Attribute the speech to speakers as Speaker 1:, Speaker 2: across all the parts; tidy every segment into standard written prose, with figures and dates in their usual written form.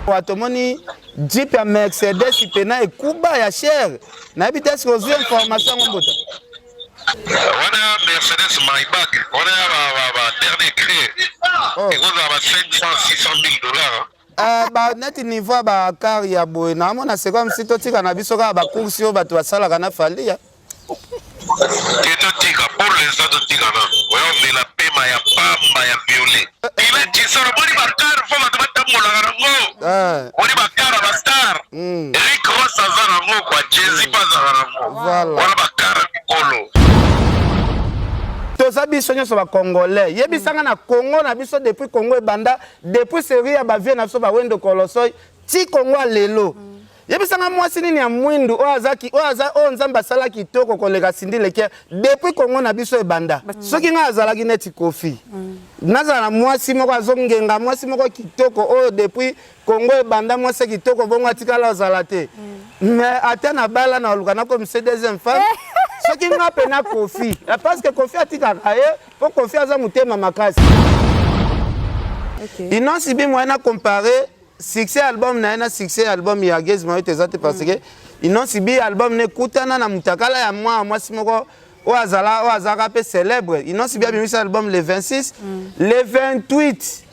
Speaker 1: Awa tomoni jeep ya Mercedes pena ekuba ya cher. Nayebi te eske ozwi information yango mbuta.
Speaker 2: Wana Mercedes Maybach, wana ya ba ba, ba dernier cri. Oh. Ekozala ba 500 600 000 dollars.
Speaker 1: Uh, ba neti niveau ya ba car ya boye naomona c'est comme si totika na biso kaka ba course oyo bato basalaka na Fally ya.
Speaker 2: Te totika pour l'instant totika nano oya omela pema ya pamba ya violet ile tisoro boni bakar fo bato batambolaka nango eh. boni bakar ya bastar hmm. Rick Ross aza nango kua Jay-Z mpe azala nango wana bakar ya mikolo.
Speaker 1: Toza biso nyonso ba congolais yebisanga na Congo na biso depuis Congo ebanda depuis serie ya ba vieux na biso ba Wendo Kolosoy ti Congo ya lelo mm. Yebisa nga mwasi nini ya mwindu oyo aza oyo aza oyo Nzambe asala kitoko koleka Cindy Leker depuis Congo na biso ebanda. Soki nga azalaki neti Koffi. Nazala na mwasi moko azongenga mwasi moko kitoko oyo depuis Congo ebanda mwasi ya kitoko bongo atikala ozala te. Mais ata na bala na oluka nakomisa deuxième femme. Soki nga pe na Koffi. Parce que Koffi atikaka ye po Koffi aza motema makasi. Okay. Innoss'B moyen na comparer Succès album na ye na succès album ya Gaz Mawete eza te parce que Innoss'B album ne kutana na mutakala ya mwa mwasi moko oyo azala oyo azalaka pe célèbre. Innoss'B abimisa album le 26 le 28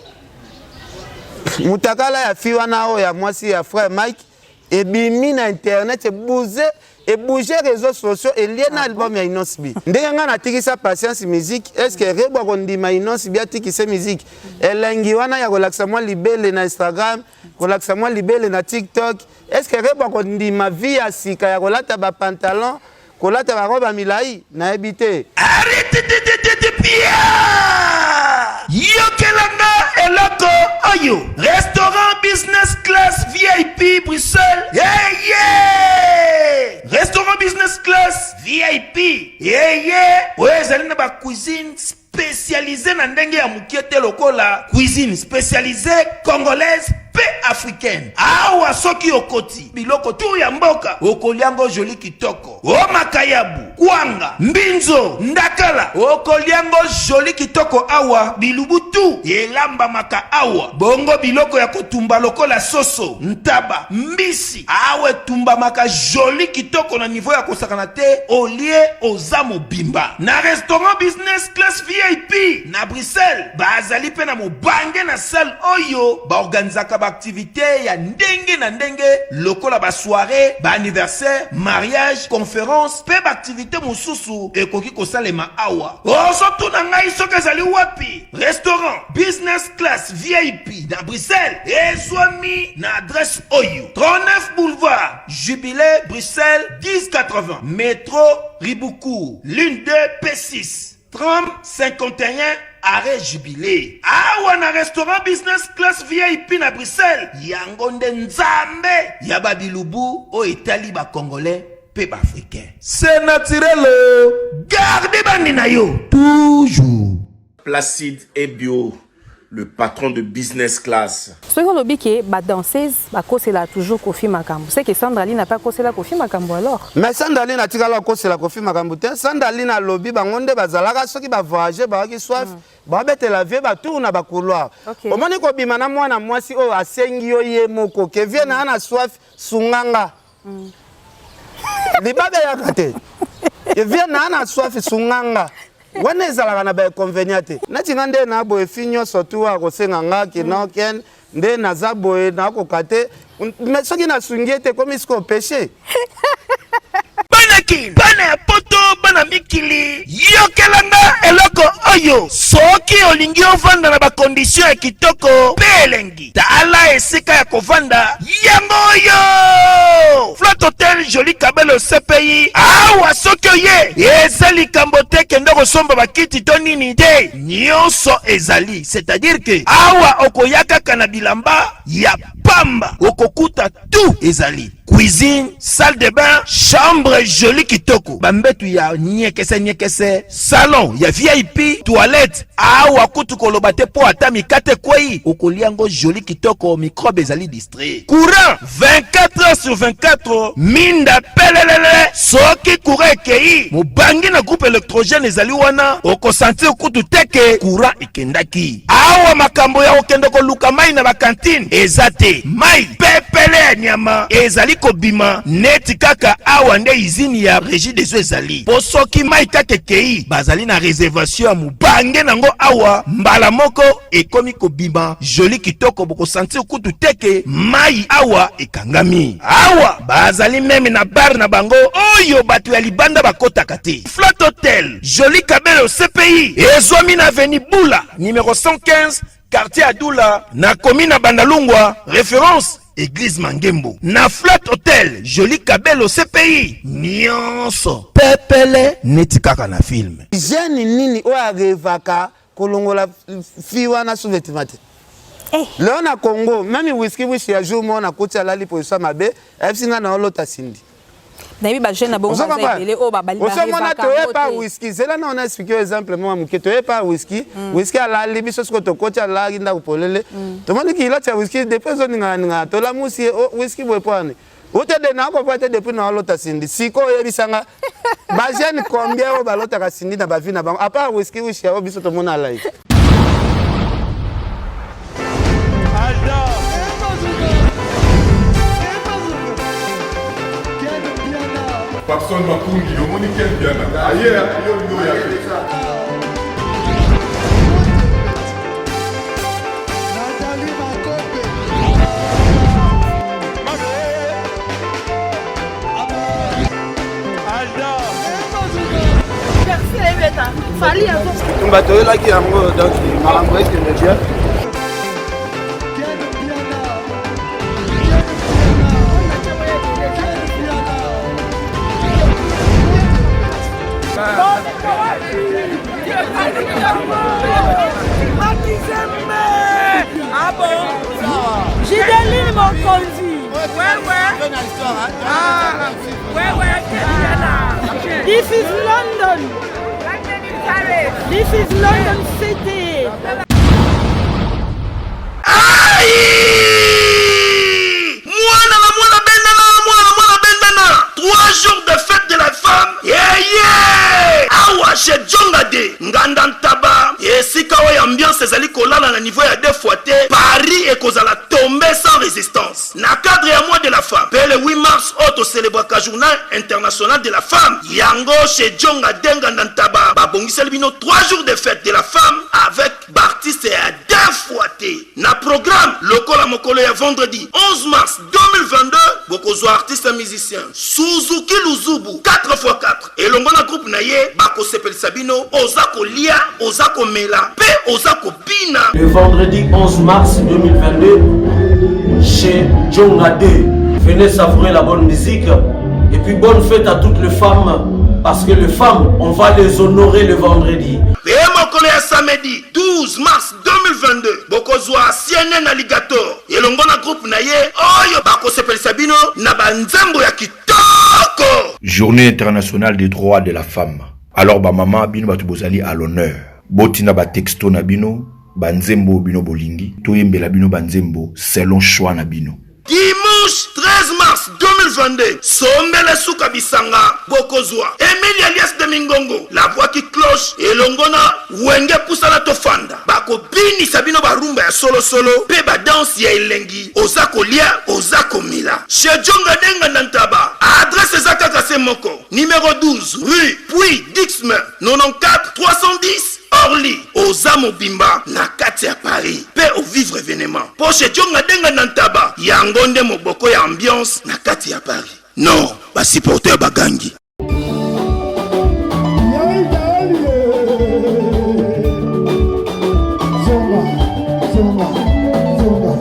Speaker 1: mutakala ya fi wana oyo ya mwasi ya frère Mike ebimi na internet ebouze ebouge réseaux sociaux elie na album ya Innoss'B. Ndenge ngai natikisa Patience musique, est-ce que Rebo akondima Innoss'B atikise musique? Elengi wana ya kolakisa mwa libele na Instagram, kolakisa mwa libele na TikTok, est-ce que Rebo akondima vie ya sika ya kolata ba pantalon, kolata ba robe ya milayi? Nayebi te.
Speaker 3: Arretetetetete pia! Yokela nga eloko oyo! Restaurant Business Class VIP Bruxelles eye! Restaurant Business Class VIP eye! Oyo ezali na ba cuisine spécialisée na ndenge ya mokie te lokola cuisine spécialisée congolaise mpe africaine. Awa soki okoti biloko tu ya mboka okolia ngo joli kitoko. O makayabu, kwanga, mbinzo, ndakala okolia ngo joli kitoko awa bilubu tu elambamaka awa. Bongo biloko ya kotumba lokola soso, ntaba, mbisi awa etumbamaka joli kitoko na niveau ya kosakana te, olie oza mobimba. Na restaurant business class VIP na Bruxelles bazali pe na mobange na salle oyo ba organisaka ba activites ya ndenge na ndenge lokola ba soiree, ba anniversaire, mariage, conference pe ba activites mosusu ekoki kosalema awa. Ozotuna ngai soki ezali wapi? Restaurant Business Class VIP na Bruxelles ezwami na adresse oyo, 39 boulevard Jubilee, Bruxelles 1080, metro Riboucourt, ligne 2 P6. Tram 51 arrêt Jubilee. Awa na restaurant business class VIP na Bruxelles, yango nde Nzambe ya ba bilubu oyo etali ba Congolais pe ba Africains. C'est naturel oh. Garde bandi na yo toujours.
Speaker 4: Placide Ebio le patron de business class.
Speaker 5: Soki olobi ke ba danseuse bakosela toujours Koffi makambo, c'est que Sandra Lina pe akosela Koffi makambo alors?
Speaker 1: Mais Sandra Lina atikala kokosela Koffi makambo te. Sandra Lina alobi bango nde bazalaka soki ba voyager bayoki soif babetela vieux ba tour na ba couloir. Omoni kobima na mwana mwasi oyo asengi yo ye moko ke vieux na na soif sunga nga. Libabe eyaka te. Vieux na na soif sunga nga. Wana ezalaka na ba inconvenient te. Neti nga nde na boye fille nionso tout akosenga nga ke non Ken nde naza boye nakoka te mais soki nasungi ye te ekomi sikoyo peche.
Speaker 3: Bana kin, bana ya poto, bana mikili, yokela nga eloko oyo. Soki olingi ovanda na ba conditions ya kitoko pe elengi, Tala esika ya kovanda yango oyo! Flat Hotel Jolie Kabelo CPI. Awa soki oye, eza likambo te kende kosomba bakiti to nini te, nyonso ezali. C'est-à-dire que awa okoya kaka na bilamba ya pamba, okokuta tout ezali. Cuisine, salle de bain, chambre jolie kitoko, ba mbetu ya nyekese nyekese, salon ya VIP, toilette awa kutu koloba te po ata mikate ekweyi okolia ngo jolie kitoko, microbe ezali distrait. Courant 24 heures sur 24. kitoko, minda pelelele. Soki courant ekei, mobange na groupe électrogène ezali wana, okosentir kutu te ke courant ekendaki. Awa makambo ya kokende koluka mai na bakantine eza te. Mai pepele ya nyama ezali kobima neti kaka awa nde izini ya Regie des eaux ezali, po soki mai kaka ekei, bazali na reservation ya mobange nango awa, mbala moko ekomi kobima joli kitoko, bokosentir kutu te ke mai awa ekangami. Awa bazali meme na bar na bango oyo bato ya libanda bakotaka te. Flat Hotel Joli Kabelo CPI ezwami na avenue Bula numero 115, quartier Adula, na commune ya Bandalungwa, référence Église Mangembo. Na Flat Hotel Joli Kabelo CPI nyonso pepele neti kaka na film.
Speaker 1: Jeune nini oyo arevaka kolongola fille wana sous vêtement te?
Speaker 5: Eh.
Speaker 1: Leo na Congo, meme whisky wish ya jour moko nakuti alali position mabe, ayebisi nga na olota Cindy.
Speaker 5: Nayebi ba jeune na bongo baza ebele oyo babali
Speaker 1: osomona toye pa whisky, zela na ona explique exemple moko moke. Toye pa whisky, whisky alali, biso siko tokoti, alali ndako polele, tomoni kiloti ya whisky depuis ezoningana ningana, tolamusi ye: "Oh, whisky boye po ani ute de na okopa te depuis na olota Cindy." Sikoyo oyebisanga bajeune combien oyo balotaka Cindy na bavie na bango, à part whisky wish oyo biso tomona alai?
Speaker 6: Papson Makungi, omoni Ken Mpiana aye yo yo ya te.
Speaker 7: Nathalie Makope.
Speaker 1: Tumba toyelaki yango, donc makambo ekende bien.
Speaker 7: Ken Mpiana. Ken Mpiana. Ken Mpiana.
Speaker 8: Ah bon? Gideline Mokonzi. Ouais. Ah, ouais, This is London. This is London City.
Speaker 3: Ai! Mwana na mwana bendana, mwana na mwana bendana. 3 jours de fête de la femme. Yeye! Awa chez Djonga de Nganda Ntaba, esika oyo ambiance ezali kolala na niveau ya deux fois te, Paris ekozala tombé sans résistance. Na cadre ya mois de la femme, pe le 8 mars oyo toselebraka journée internationale de la femme, yango chez Djonga de Nganda Ntaba babongiseli bino 3 jours de fête de la femme avec baartiste ya deux fois te na programme. Lokola mokolo ya vendredi 11 mars 2022, bokozwa artiste musicien Suzuki Luzubu 4x4 elongo na groupe na ye, bakosepelisa bino, oza kolia, oza komela mpe oza kobina.
Speaker 9: Le vendredi 11 mars 2022, chez Djonga 2, venez savourer la bonne musique et puis bonne fête à toutes les femmes, parce que les femmes, on va les honorer le vendredi.
Speaker 3: Mpe mokolo ya samedi 12 mars 2022, bokozwa CNN Alligator elongo na groupe na ye oyo bakosepelisa bino na banzembo ya kitoko.
Speaker 4: Journée internationale des droits de la femme. Alors bamama, bino bato bozali à l'honneur, botinda batexto na bino, banzembo bino bolingi toyembela bino, banzembo selon choix na bino.
Speaker 3: Dimanche 13 mars 2022, sombele suka bisanga, bokozwa Emile alias de Mingongo, la voix qui cloche, elongo na Wenge Pusana Tofanda, bakobinisa bino barumba ya solosolo mpe badanse ya elengi, oza kolia, oza komela. Chez Djonga Denga na Ntaba, adresse eza kaka se moko: numéro 12, rue Puis Dixme, 94 310 Orly. Oza mobimba na kati ya Paris mpe ovivre événement, mpo chez Djonga Denga na Ntaba, yango nde moboko ya ambiance na kati ya Paris. Non, basupporter bagangi.
Speaker 7: Yayi Yaeli. Zonga, zonga, zonga, zonga.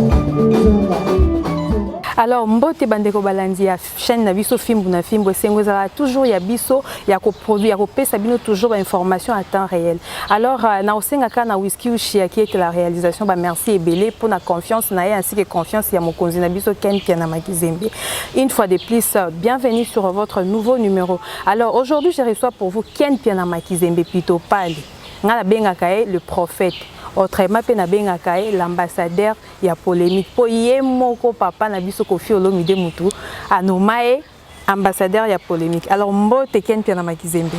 Speaker 5: Alors mbote bandeko balandi ya chaîne na biso Fimbu na Fimbu. Esengo ezalaka toujours ya biso ya koproduire, ya kopesa bino toujours bainformation à temps réel. Alors na kosenga kaka na Whisky Ushia qui est la réalisation, bamerci ebele mpona confiance na ye ainsi que confiance ya mokonzi na biso Ken Piana Makizembe. Une fois de plus, bienvenue sur votre nouveau numéro. Alors aujourd'hui, je reçois pour vous Ken Piana Makizembe Pito Pali. Nga nabengaka ye le prophète, autrement mpe nabengaka ye l'ambassadeur ya polémique, mpo ye moko papa na biso Kofi Olomide mutu anoma ye. Ambassadeur ya polemique. Alors mbote Ken Mpiana Makizembe.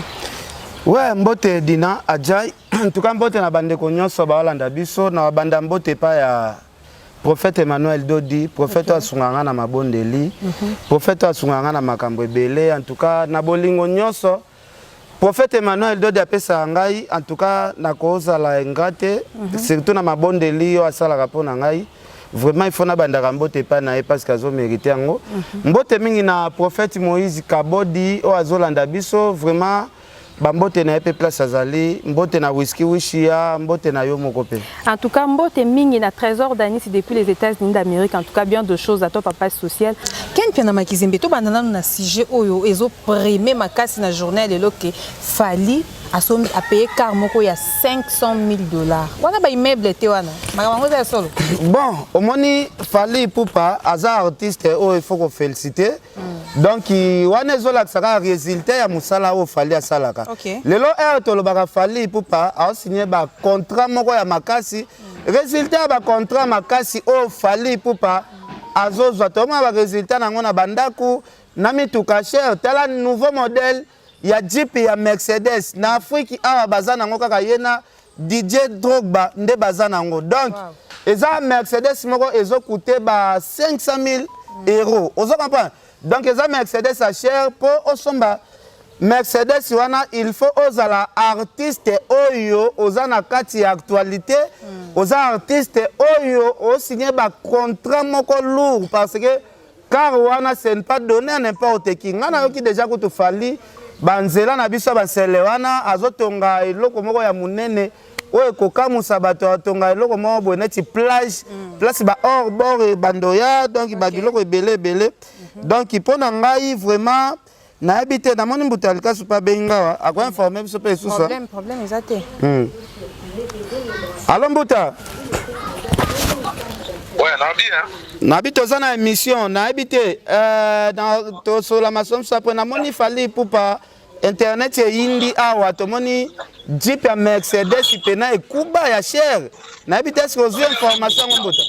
Speaker 1: Ouais, mbote Dina Adjai. En tout cas mbote na bandeko nyonso baolanda biso na banda mbote epai ya prophète Emmanuel Dodi, prophète okay. asunga nga na mabondeli, prophète asunga nga na makambo ebele, en tout cas na bolingo nyonso prophète Emmanuel Dodi apesaka ngai, en tout cas nakozala ingrat te, surtout na mabondeli oyo asalaka mpo na ngai. Vraiment il faut nabandaka mbote epai na ye parce que azo mérite yango. Mbote mingi na prophète Moïse Kabodi oyo azolanda biso, vraiment bambote na ye mpe place azali, mbote na Whisky Wishia, mbote na yo moko mpe.
Speaker 5: En tout cas, mbote mingi na Trésor Danis depuis les États-Unis d'Amérique. En tout cas, bien de choses à toi, papa social. Ken Mpiana Makizembe, to banda nanu na sujet oyo ezo primer makasi na journée lelo ke Fally asombi a payer car moko ya 500 000 $. Wana ba immeuble te wana. Makambo yango eza ya solo?
Speaker 1: Bon, omoni, Fally Ipupa aza artiste oyo il faut koféliciter. Donc wana ezolakisa kaka résultat ya mosala oyo Fally asalaka. Lelo ere tolobaka, Fally Ipupa aosigne bacontrat moko ya makasi. Résultat ya bacontrat makasi oyo Fally Ipupa azozwa, tomona barésultat nango na bandako na mituka cher. Tala nouveau modèle ya jeep ya Mercedes na Afrique awa, baza nango kaka ye na DJ Drogba nde baza nango. Donc eza Mercedes moko ezokute ba 500 000 euros, ozo comprendre? Donc eza Mercedes ya cher. Mpo osomba Mercedes wana, il faut ozala artiste oyo oza na kati ya actualité, oza artiste oyo osigne bacontrat moko lourd, parce que car wana, ce n'est pas donné à n'importe qui. Nga nayoki déjà kutu Fally, banzela na biso ya basele wana, azotonga eloko moko ya monene oyo ekokamusa bato. Atonga eloko moko boye neti plage, place ba hors bord ebandoya, donc babiloko ebele ebele. Donc mpo na ngai, vraiment nayebi te. Namoni mbuta ya likasu mpe abengi ngawa, akoinforme biso mpe lisusu.
Speaker 5: Problème eza te.
Speaker 1: Alo mbuta.
Speaker 2: Ouais, nabi, hein.
Speaker 1: Nabi, toza na émission. Nayebi te, tosola maso mosusu après. Namoni Fally Ipupa, internet eyindi awa, tomoni jeep ya Mercedes pena ekuba ya cher. Nayebi te, eske ozwi information yango, mbuta?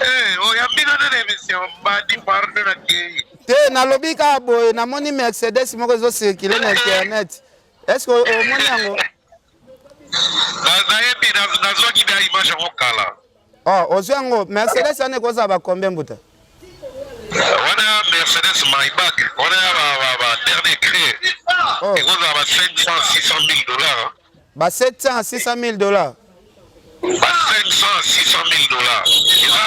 Speaker 2: Eh, oyambi nga nde na émission, badi pardon, nakei.
Speaker 1: Te, nalobi kaka boye, namoni Mercedes moko ezocircule na internet. Est ce que omoni yango?
Speaker 2: Nayebi, nazwaki ba image yango kala.
Speaker 1: Oh, ozwi yango. Mercedes wana ekozala bacombien, mbuta?
Speaker 2: Wana Mercedes Maybach wana ya ba dernier cri.
Speaker 1: Oh.
Speaker 2: Ekozala ba 500 600 000 dollars.
Speaker 1: Ba 700 600 000 $?
Speaker 2: Ba 500 600 000 $, eza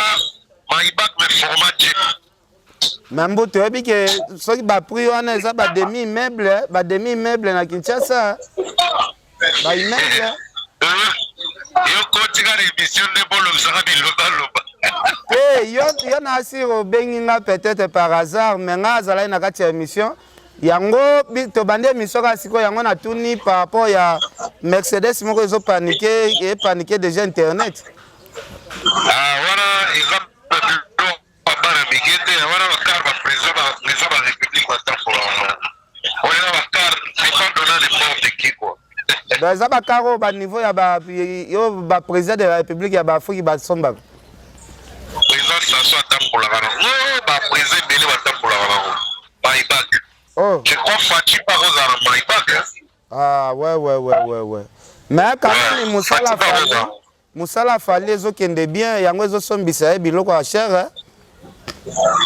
Speaker 2: Maybach mais format jeep.
Speaker 1: Mais mbuta, oyebi ke soki baprix wana eza bademi immeuble, bademi immeuble na Kinshasa, baimmeuble.
Speaker 2: Yo kotika na émission nde bolobisaka bilobaloba.
Speaker 1: Te, yo na asir obengi nga peut-être par hasard, mais nga azalaki na kati ya émission yango. Tobandi émission kaka sikoyo yango, natuni par rapport ya Mercedes moko ezopanike, epanike déjà internet.
Speaker 2: Ah, wana eza biloko bana mike te. Wana bacar baprésident, baprésident ba république batambola wana. Wana eza bacar, c'est pas donné à n'importe qui, quoi.
Speaker 1: Donc eza bacar oyo baniveau ya yo baprésident de la république ya baAfrike basombaka.
Speaker 2: Président Sassou atambolaka nango, baprésident ebele batambolaka nango, Maybach.
Speaker 1: Oh.
Speaker 2: Je crois Fatshi mpe akozala na Maybach, hein.
Speaker 1: Ah ouais, mais quand même mosala
Speaker 2: Fatshi
Speaker 1: Fally,
Speaker 2: akozala.
Speaker 1: mosala Fally ezokende bien, yango ezosombisa ye biloko ya cher, hein?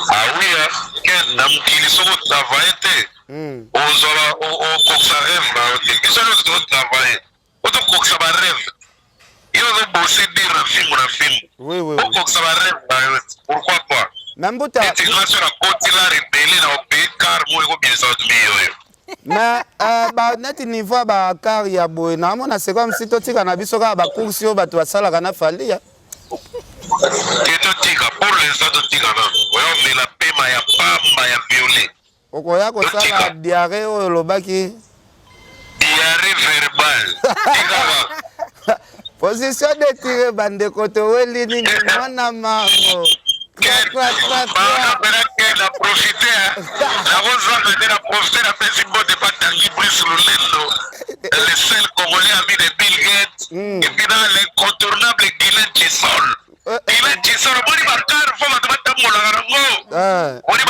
Speaker 2: Ah oui, hein. Ken, na mokili soki otravaille te, ozala okokisa rêve na yo te. Biso nyonso tozotravaille otokokisa barêve. Yo ozobose dire na fimbu na fimbu.
Speaker 1: Oui.
Speaker 2: Okokisa barêve na yo, pourquoi pas?
Speaker 1: Mais mbuta,
Speaker 2: neti nga so nakoti lar ebele na opaye car moko ekobimisa bato miyoyo.
Speaker 1: Mais ba, neti niveau ya bacar ya boye, naamona c'est comme si totika na biso kaka bacourse oyo bato basalaka na Fally ya.
Speaker 2: Ke totika, pour l'instant totika nano. Oya omela pema ya pamba ya violet.
Speaker 1: Okoya kosala diarrhée oyo olobaki.
Speaker 2: Diarrhée verbale, tikaka.
Speaker 1: Position de tire, bandeko, toweli nini, mwana mango?
Speaker 2: Ke na profite, nakozanga te, na profite, napesi mbote patangi Brice Lulendo, le seul Congolais ami de Bill Gates, et puis na l'incontournable Guilain Chisol. Guilain Chisol, omoni bacar fo bato batambolaka nango, omoni.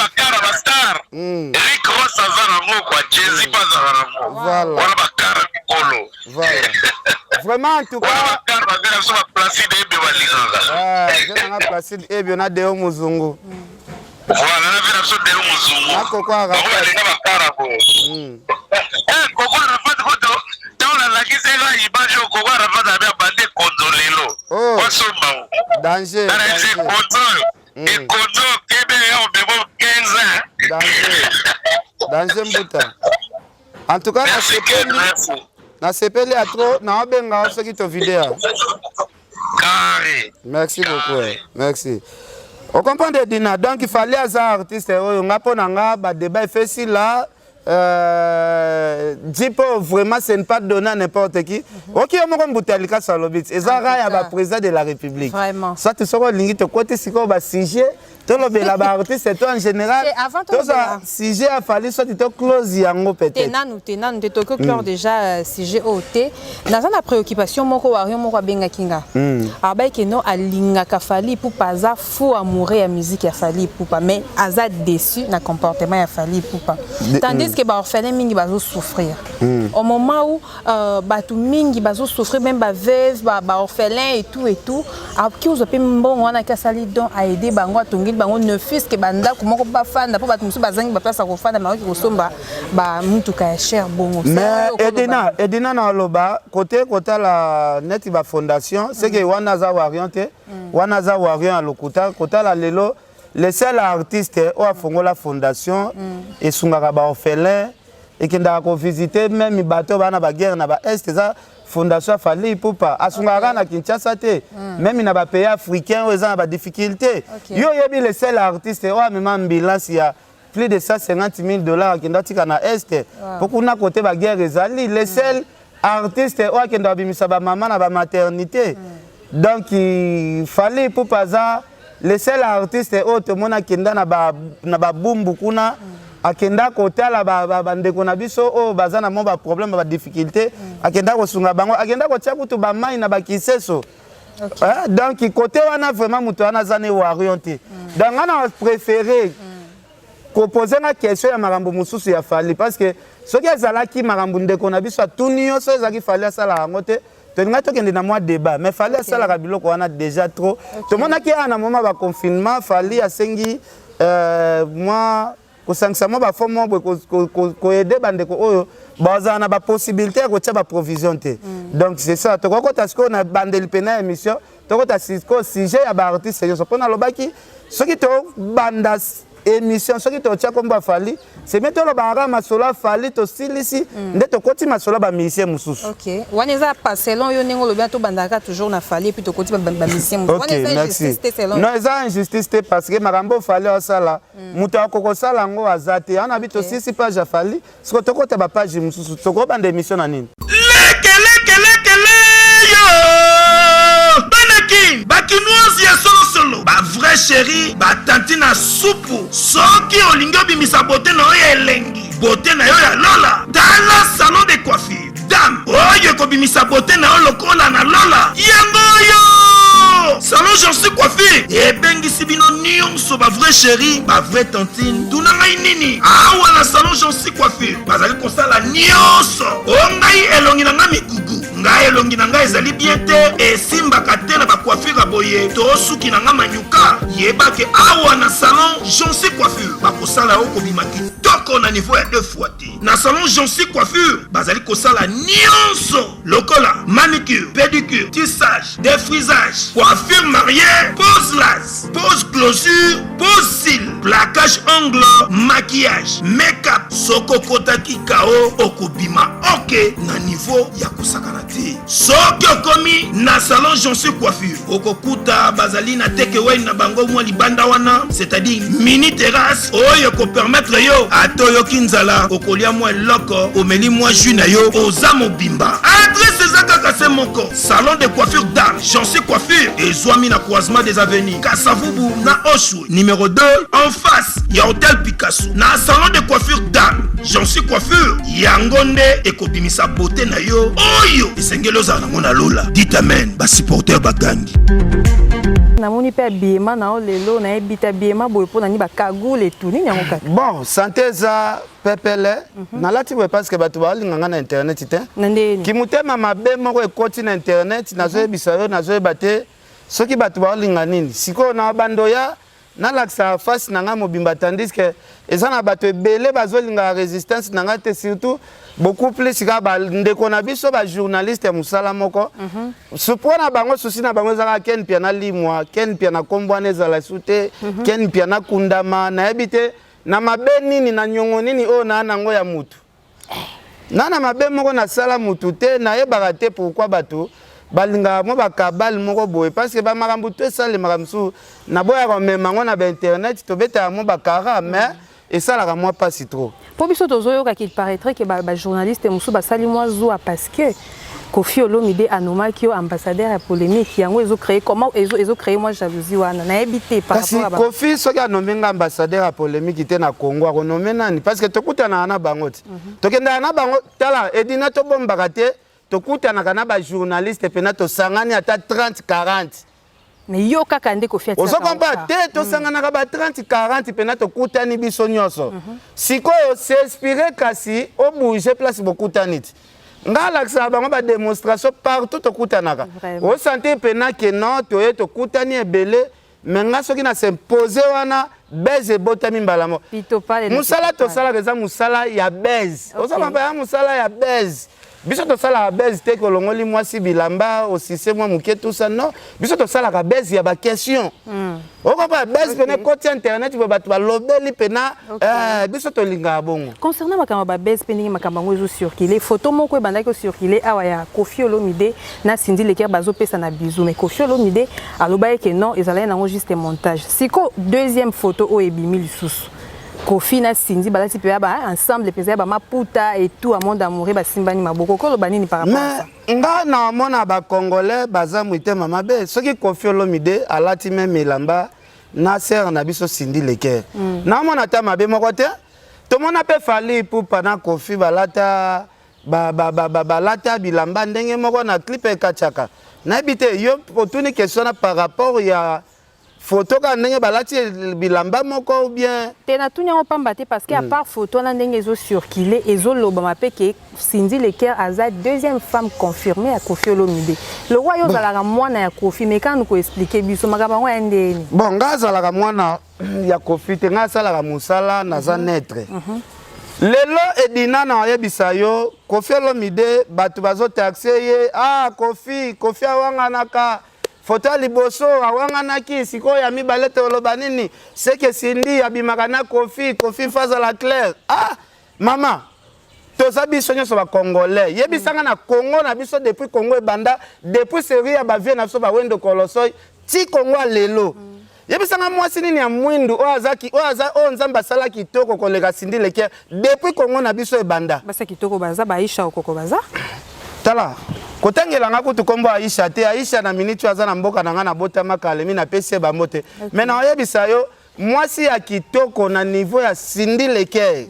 Speaker 2: bazalaka nango.
Speaker 1: Voilà.
Speaker 2: Wana bakara mikolo.
Speaker 1: Voilà. Vraiment en tout cas.
Speaker 2: Wana bakara babela biso ba Placide Ebio balingaka.
Speaker 1: Ah, je nanga Placide Ebio na Deo Muzungu.
Speaker 2: Voilà, na vela biso Deo Muzungu.
Speaker 1: Na Koko Arafat.
Speaker 2: Bango balinga bakara boye. Eh, Koko Arafat kutu ntango nalakisi nga image oyo Koko Arafat abi abandi ekonzo lelo.
Speaker 1: Oh.
Speaker 2: Wasomba ngo.
Speaker 1: Danger.
Speaker 2: Nana yebisi ekonzo oyo. Ekonzo kebe ya obebo 15 ans.
Speaker 1: Danger. Danger Mbuta. En tout cas, nasepeli nasepeli ya trop naobenga yo soki to video.
Speaker 2: Carré.
Speaker 1: Merci beaucoup. Eh. Merci. Ocomprendre Dina, donc il fallait aza artiste oyo nga mpo na nga ba débat efesi là euh, Jipo vraiment ce n'est pas donné à n'importe qui. Ok yo moko mbuta likasa alobi ti eza ra ya ba président de la République.
Speaker 5: Vraiment.
Speaker 1: Soit soki olingi tokoti sikoyo ba sujet tolobela ba artiste to en général
Speaker 5: Te, avant
Speaker 1: tozwa
Speaker 5: tolobela.
Speaker 1: sujet ya Fally soit to close yango
Speaker 5: te
Speaker 1: peut-être.
Speaker 5: nanu te nanu te tokoki clore
Speaker 1: Mm.
Speaker 5: déjà sujet oyo te naza na préoccupation moko wario moko abengaki nga alobaki ke no alingaka Fally Ipupa aza fou amoureux ya musique ya Fally Ipupa mais aza déçu na comportement ya Fally Ipupa tandis que baorphelin mingi bazosouffrir au moment où bato mingi bazosouffrir même baveuve baorphelin et tout et tout akoki kozwa mpe mbongo wana aki asali don aide bango atongeli bango ne fût-ce que bandako moko bafanda mpo bato mosusu bazangi baplace ya kofanda bakoki kosomba bamutuka ya cher bongo.
Speaker 1: Mais Edina, Edina na oloba kote kotala neti ba fondation c'est que wana aza warrior te, wana aza warrior ya lokuta. Kotala lelo le seul artiste oyo afongola fondation esungaka baorphelin, ekendaka kovisite même bato baa na baguerre na baest, eza fondation ya Fally Ipupa. Asungaka kaka na Kinshasa te, même na bapays africain oyo eza na badifficulté. Yo oyebi le seul artiste oyo amema ambulance ya plus de 150 000 $ akenda atika na est mpo kuna kote baguerre ezali, le seul artiste oyo akenda babimisa bamama na bamaternité. Donc Fally Ipupa aza le seul artiste oyo tomoni akenda na babumbu kuna, akenda kotala bandeko na biso oyo baza na mwa baproblème, badifficulté, akenda kosunga bango, akenda kotia kutu bamai na bakiseso. Hein, donc côté wana vraiment moto wana aza ne warrior te. Donc nga na préféré kopose nga question ya makambo mosusu ya Fally, parce que soki ezalaki makambo ndeko na biso atuni yo, so ezalaki Fally asalaka yango te, tolingai tokende na mwa débat. Mais Fally asalaka biloko wana déjà trop. Tomonaki awa na moment baconfinement, Fally asengi mwa kosangisa mwa bafond moko boye koaider bandeko oyo bazala na bapossibilité ya kotia baprovision te. Donc c'est ça, tokokota sikoyo na bandeli pena ya émission, tokota sikoyo sujet ya baartiste nyonso, mpo nalobaki soki tobanda émission, soki totia kombo ya Fally, c'est bien tolobaka kaka masolo ya Fally, tosilisi nde tokoti masolo ya bamusicien mosusu.
Speaker 5: Ok, wana eza pas selon yo ndenge olobi, tobandaka toujours na Fally et puis tokoti bamusicien mosusu.
Speaker 1: Ok,
Speaker 5: wana eza
Speaker 1: merci.
Speaker 5: injustice te selon
Speaker 1: Non, eza injustice te, parce que makambo Fally osala, moto akoki kosala yango aza te. Wana bi tosilisi page ya Fally, siko tokota bapage mosusu. Tokobanda émission na nini?
Speaker 3: Leke leke leke leyo, banaki bakinoise ya solosolo, bavrai chéri, batanti na supu, soki olingi obimisa beauté na yo ya elengi, beauté na yo ya lola, tala salon de coiffure Dame oyo ekobimisa beauté na yo lokola na lola. Yango oyo salon Jansi Coiffure ebengisi bino nyonso, bavrai chéri, bavrai tantine. Tuna ngai nini? Awa na salon Jansi Coiffure bazali kosala nyonso. O ngai elongi na ngai mikuku, ngai elongi na ngai ezali bien te, esimbaka te na bacoiffure ya boye, to suki na ngai manyuka, yebake awa na salon Jansi Coiffure bakosala yo kobima kitoko na niveau ya deux fois te. Na salon Jansi Coiffure bazali kosala nyonso lokola manicure, pédicure, tissage, défrisage, coiffure mariée, pose lace, pose closure, pose cils, placage ongle, maquillage, make-up. Soki okotaki kao, okobima ok na niveau ya kosakana te. Soki okomi na salon Jansi Coiffure, okokuta bazali na tekewai na bango mwa libanda wana, c'est-à-dire mini terrasse oyo ekopermettre yo, ata oyoki nzala, okolia mwa eloko, omeli mwa jus na yo, oza mobimba. Adresse eza kaka se moko: salon de coiffure Dame Jansi Coiffure ezwami na croisement des avenues Kasavubu na Oshwe, numéro 2, en face ya hôtel Picasso. Na salon de coiffure Dame Jansi Coiffure, yango nde ekobimisa beauté na yo oyo esengeli ozala nango na lola. Dit amen, basupporter bagangi.
Speaker 5: Namoni mpe habillement na yo lelo, nayebi te habillement boye mpo na nini, bakagoule et tout, nini yango kaka?
Speaker 1: Bon, santé eza pepele. Nalati boye parce que bato baolinga nga na internet te.
Speaker 5: Na ndeni?
Speaker 1: Kimotema mabe moko ekoti na internet, nazoyebisa yo, nazoyeba te soki bato baolinga nini. Sikoyo na bando ya nalakisaka face na ngai mobimba, tandis que eza na bato ebele bazolingaka résistance na ngai te, surtout beaucoup plus kaka bandeko na biso bajournaliste ya mosala moko. Mpo na bango, souci na bango ezalaka Ken Mpiana limwa, Ken Mpiana nkombo wana ezala su te, Ken Mpiana kundama. Nayebi te na mabe nini, na niongo nini oyo naa nango ya mutu na mabe moko nasala mutu te. Nayebaka te pourquoi bato balingaka mwa bakabale moko boye, parce que bamakambo to esalemaka mosusu, naboyaka komema yango na bainternet, tobetaka mwa bakara, mais esalaka mwa mpasi trop.
Speaker 5: Mpo biso tozoyoka qu'il paraîtrait que bajournaliste mosusu basali mwa zuwa parce que Koffi Olomide anommaki yo ambassadeur ya polémique. Yango ezocréer comment, ezocréer mwa jalousie wana, nayebi te par
Speaker 1: Kasi
Speaker 5: rapport à
Speaker 1: Koffi soki anommer nga ambassadeur ya polémique te na Congo, akonommer nani? Parce que tokutanaka na bango te, tokendaka na bango. Tala, Edina, tobombaka te, tokutanaka na bajournaliste mpena, tosangani ata 30 40.
Speaker 5: Mais yo kaka nde Koffi
Speaker 1: Ozo comprendre te? Tosanganaka ba 30 40 mpena, tokutani biso nyonso. Sikoyo s'inspire, kasi obouge place bokutani ti nga alakisaka bango badémonstration partout tokutanaka. Osentir mpena ke non, toye tokutani ebele, mais nga soki na s'impose wana, buzz ebotami mbala moko. Mosala tosalaka eza mosala ya buzz. Ozomapa ya mosala ya buzz. Biso tosalaka buzz te kolongoli mwasi bilamba, osise mwa moke, tout ça, non. Biso tosalaka buzz ya baquestion. Okopa buzz pene ekoti internet boye, bato balobeli mpena. Biso tolingaka bongo.
Speaker 5: Concernant makambo ya babuzz mpe ndenge makambo yango ezocircule, photo moko ebandaki kocircule awa ya Koffi Olomide na Cindy Le Cœur bazopesa na bisou, mais Koffi Olomide alobaki ke non, ezalaki nango juste montage. Siko deuxième photo oyo ebimi lisusu, Koffi na Cindy balati mpenza ba ensemble mpenza ya bamaputa et tout, monde amoureux, basimbani maboko. Koloba nini par rapport à ça?
Speaker 1: Mais nga na omona bacongolais baza mitema mabe. Soki Koffi Olomide alati même elamba na sœur na biso Cindy Le Cœur, naomona ata mabe moko te. Tomona mpe Fally Ipupa na Koffi balata balata bilamba ndenge moko na clip ekatiaka. Nayebi te, yo otuni question na par rapport ya photo kaka ndenge balati bilamba moko ou bien?
Speaker 5: Te, natuni yango pamba te, parce que à part photo wana, ndenge ezocircule, ezolobama mpe ke Cindy Le Cœur aza deuxième femme confirmée ya Koffi Olomide. Lokwa yo ozalaka mwana ya Koffi, mais kanu koexpliquer biso makambo yango ya ndeni.
Speaker 1: Bon, nga azalaka mwana ya Koffi te. Nga asalaka mosala, naza neutre. Lelo, Edina, na oyebisa yo, Koffi Olomide, bato bazotaxer ye: ah, Koffi, Koffi awanganaka. Foto ya liboso awanganaki, sikoyo ya mibale toloba nini? Seke Cindy abimaka na Koffi. Koffi faut azala clair. Ah mama, toza biso nyonso bacongolais. Yebisanga na Congo na biso, depuis Congo ebanda, depuis série ya bavieux na biso bawendo Kolosoy ti Congo ya lelo, yebisanga mwasi nini ya mwindu oyo aza oyo aza oyo Nzambe asala kitoko koleka Cindy Le Cœur depuis Congo na biso ebanda?
Speaker 5: Basi ya kitoko baza, baisha okoko baza.
Speaker 1: Tala, kotangelanga kutu nkombo Aisha te. Aisha na miniti oyo aza na mboka na ngai, nabotama Kalemi, napesi ye bango te. Mais na oyebisa yo, mwasi ya kitoko na niveau ya Cindy Le Cœur,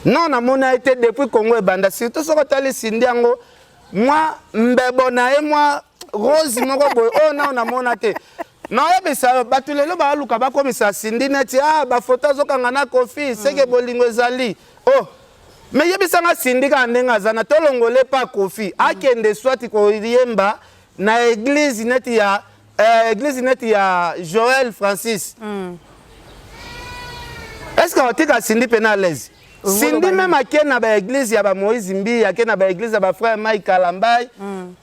Speaker 1: non, namona ye te depuis Congo ebanda. Surtout soki otali Cindy yango, mwa mbebo na ye mwa rose moko boye oyo nao namona te. Naoyebisa yo, bato lelo baluka bakomisa Cindy neti ah, bafoto azokanga na Koffi, seke bolingo ezali. Oh, mais yebisanga, Cindy kaka ndenge aza na, tolongole pa Koffi, akende swati koyemba na église neti ya église neti ya Joel Francis, est ce que otika Cindy mpe na à l'aise? Cindy même ake na baéglise ya bamoïse Mbi, ake na baéglise ya bafrère Mike Kalambai,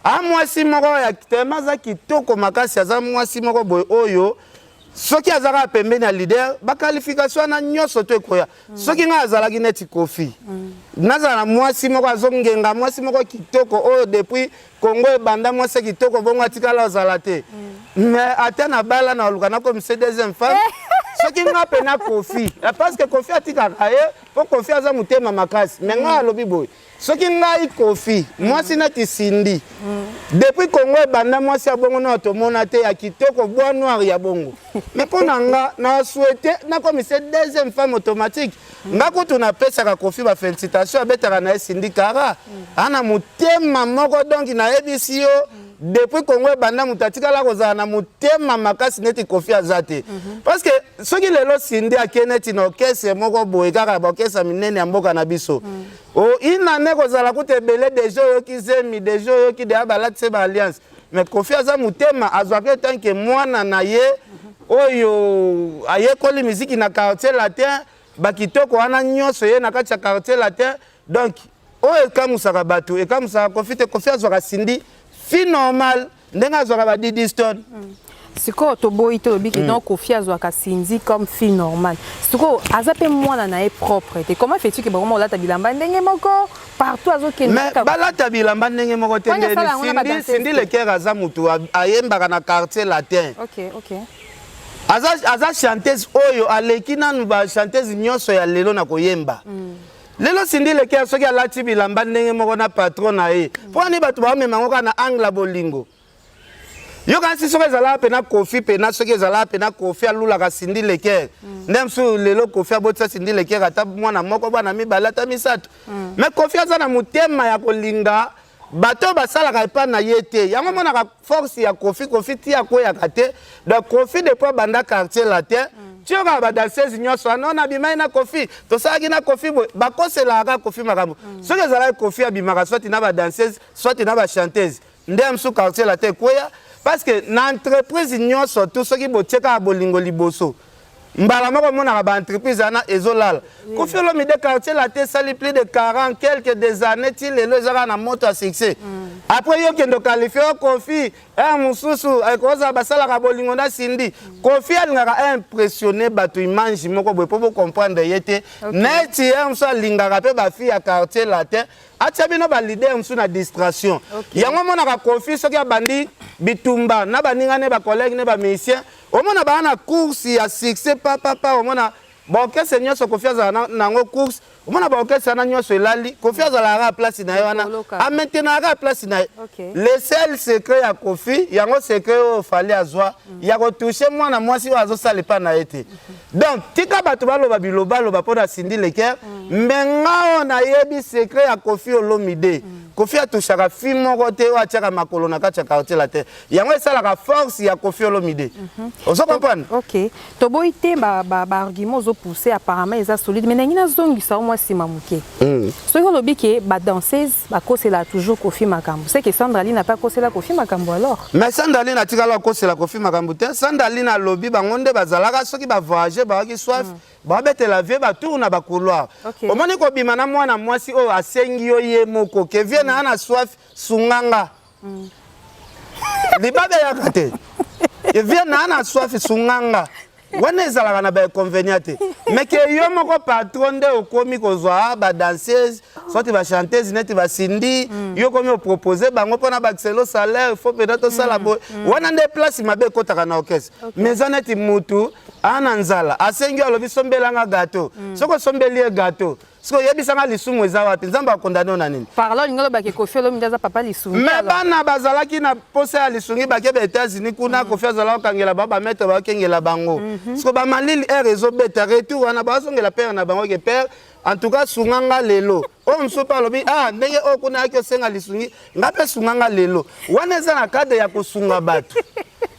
Speaker 1: a mwasi moko ya tema, aza kitoko makasi. Aza mwasi moko boye oyo soki aza kaka pembeni ya leader, baqualification wana nyonso to ekoya. Soki ngai azalaki neti Koffi, nazala na mwasi moko azongenga, mwasi moko kitoko oyo depuis Congo ebanda, mwasi ya kitoko bongo atikala ozala te. Mais ata na bala na oluka nakomise deuxième femme, soki nga mpe na Koffi, parce que Koffi atikaka ye mpo Koffi aza motema makasi. Mais ngai alobi boye, soki ngai Koffi, mwasi neti Cindy, depuis Congo ebanda, mwasi ya bongo nao tomona te, ya kitoko, bois noir ya bongo. Mais mpo na nga, na souhaite nakomise deuxième femme automatique. Nga kutu napesaka Koffi bafélicitation, abetaka na ye Cindy kara ana motema moko. Donc nayebisi yo. Depuis Congo ebanda, moto atikala kozala na motema makasi neti Koffi aza te. Parce que soki lelo Cindy ake neti na orchestre moko boye, kaka baorchestre minene ya mboka na biso, o inane kozala kuta ebele, déjà oyoki zemi, déjà oyoki deya balatise ba alliance. Mais Koffi aza motema, azwaka etanke mwana na ye oyo ayekoli miziki na Quartier Latin, bakitoko wana nyonso ye na kati ya Quartier Latin. Donc oyo ekamusaka bato, ekamusaka Koffi te. Koffi azwaka Cindy fille normal ndenge azwaka ba Didi Stone.
Speaker 5: Sikoyo toboyi, tolobi ke donc Koffi azwaka Cindy comme fille normale. Sikoyo aza mpe mwana na ye propre te. Comment fais-tu ke bakoma kolata bilamba ndenge moko partout azokende?
Speaker 1: Mais balata bilamba ndenge moko te. Ndeni Cindy Le Cœur aza motu ayembaka na Quartier Latin. Aza chanteuse oyo aleki nanu bachanteuse nyonso ya lelo na koyemba. Lelo Cindy Le Cœur soki alati bilamba ndenge moko na patron na ye, mpo ani bato baomema yango kaka na angle ya bolingo? Yokanisi soki ezalaka mpena Koffi, mpena soki ezalaka mpena Koffi alulaka Cindy Le Cœur, nde mosusu lelo Koffi abotisa Cindy Le Cœur ata mwana moko, bana mibale, ata misato. Mais Koffi aza na motema ya kolinga bato oyo basalaka epai na ye te. Yango omonaka force ya Koffi. Koffi ti akweyaka te. Donc Koffi depuis abanda Quartier Latin, ti oyo kaka badanseuse nyonso wana oyo nabimai na Koffi, tosalaki na Koffi boye, bakoselaka kaka Koffi makambo. Soki ezalaki Koffi abimaka soit na badanseuse, soit na bachanteuse, nde ya mosusu Quartier Latin ekweya. Parce que na entreprise nyonso tu, soki botie kaka bolingo liboso, mbala moko omonaka baentreprise wana ezolala. Koffi Olomide, Quartier Latin esali plus de 40 quelques des années, ti lelo eza kaka na moto ya succès. Après yo kende oqualifier o Koffi ere mosusu ekozala basalaka bolingo na Cindy. Koffi alingaka impressionner bato, image moko boye mpo bocomprendre ye te. Neti ere mosusu alingaka mpe bafille ya Quartier Latin, atia bino baleader mosusu na distraction. Yango omonaka Koffi soki abandi bitumba na baninga ne, bacollègue ne, bamusicien, omona baa na course ya succès papapa. Omona baorchestre nyonso Koffi azala nango course, omona baorchestre wana nyonso elali. Koffi azalaka kaka place na ye wana, amaintenaka kaka place na ye. Le seul secret ya Koffi, yango secret oyo Fally azwa ya kotoucher mwana mwasi oyo azosala epa na ye te. Donc tika bato baloba bilobaloba mpo na Cindy Le Cœur, mais nga oyo nayebi secret ya Koffi Olomide, Koffi atouchaka fille moko te oyo atiaka makolo na kati ya Quartier Latin. Yango esalaka force ya Koffi Olomide. Ozo comprendre?
Speaker 5: Ok, toboyi te, baargument ozopousse apparemment eza solide, mais ndenge nazongisa o mwa nsima moke, soki olobi ke badanseuse bakosela toujours Koffi makambo, c'est que Sandraline ape akosela Koffi makambo alors?
Speaker 1: Mais Sandraline atikala akosela Koffi makambo te. Sandraline alobi bango nde bazalaka soki bavoyage, bayaki soif, babetela vieux batour na bacouloir. Omoni kobima na mwana mwasi oyo asengi yo ye moko ke vieux na ya na soif, sunganga. Libabe eyaka te. Vieux na ya na soif, sunganga, wana ezalaka na bainconvénient te. Mais ke yo moko patron nde okomi kozwa badanseuse soit bachanteuse neti baCindy, yo okomi opropose bango mpona bakiselo salaire, faut mpenza tosala boye, wana nde place mabe ekɔtaka na orchestre. Mais eza neti mutu aa na nzala, asengi yo, alobi sombelanga gâteau. Soki osombeli ye gâteau, soki oyebisanga lisumu eza wapi? Nzambe akondane yo na nini?
Speaker 5: Par là olingi olobaki Koffi Olomide aza papa lisungi?
Speaker 1: Mais bana bazalaki na posa ya lisungi, bake ba États-Unis kuna. Koffi azalaka kokangela bango, bamaître bakokengela bango. Siko bamalili aire ezobeta retour wana, bazongela père na bango ke père, en tout cas sunga nga lelo oyo. Mosusu mpe alobi ah, ndenge oyo kuna ayaki osenga lisungi, nga mpe sunga nga lelo. Wana eza na cadre ya kosunga bato.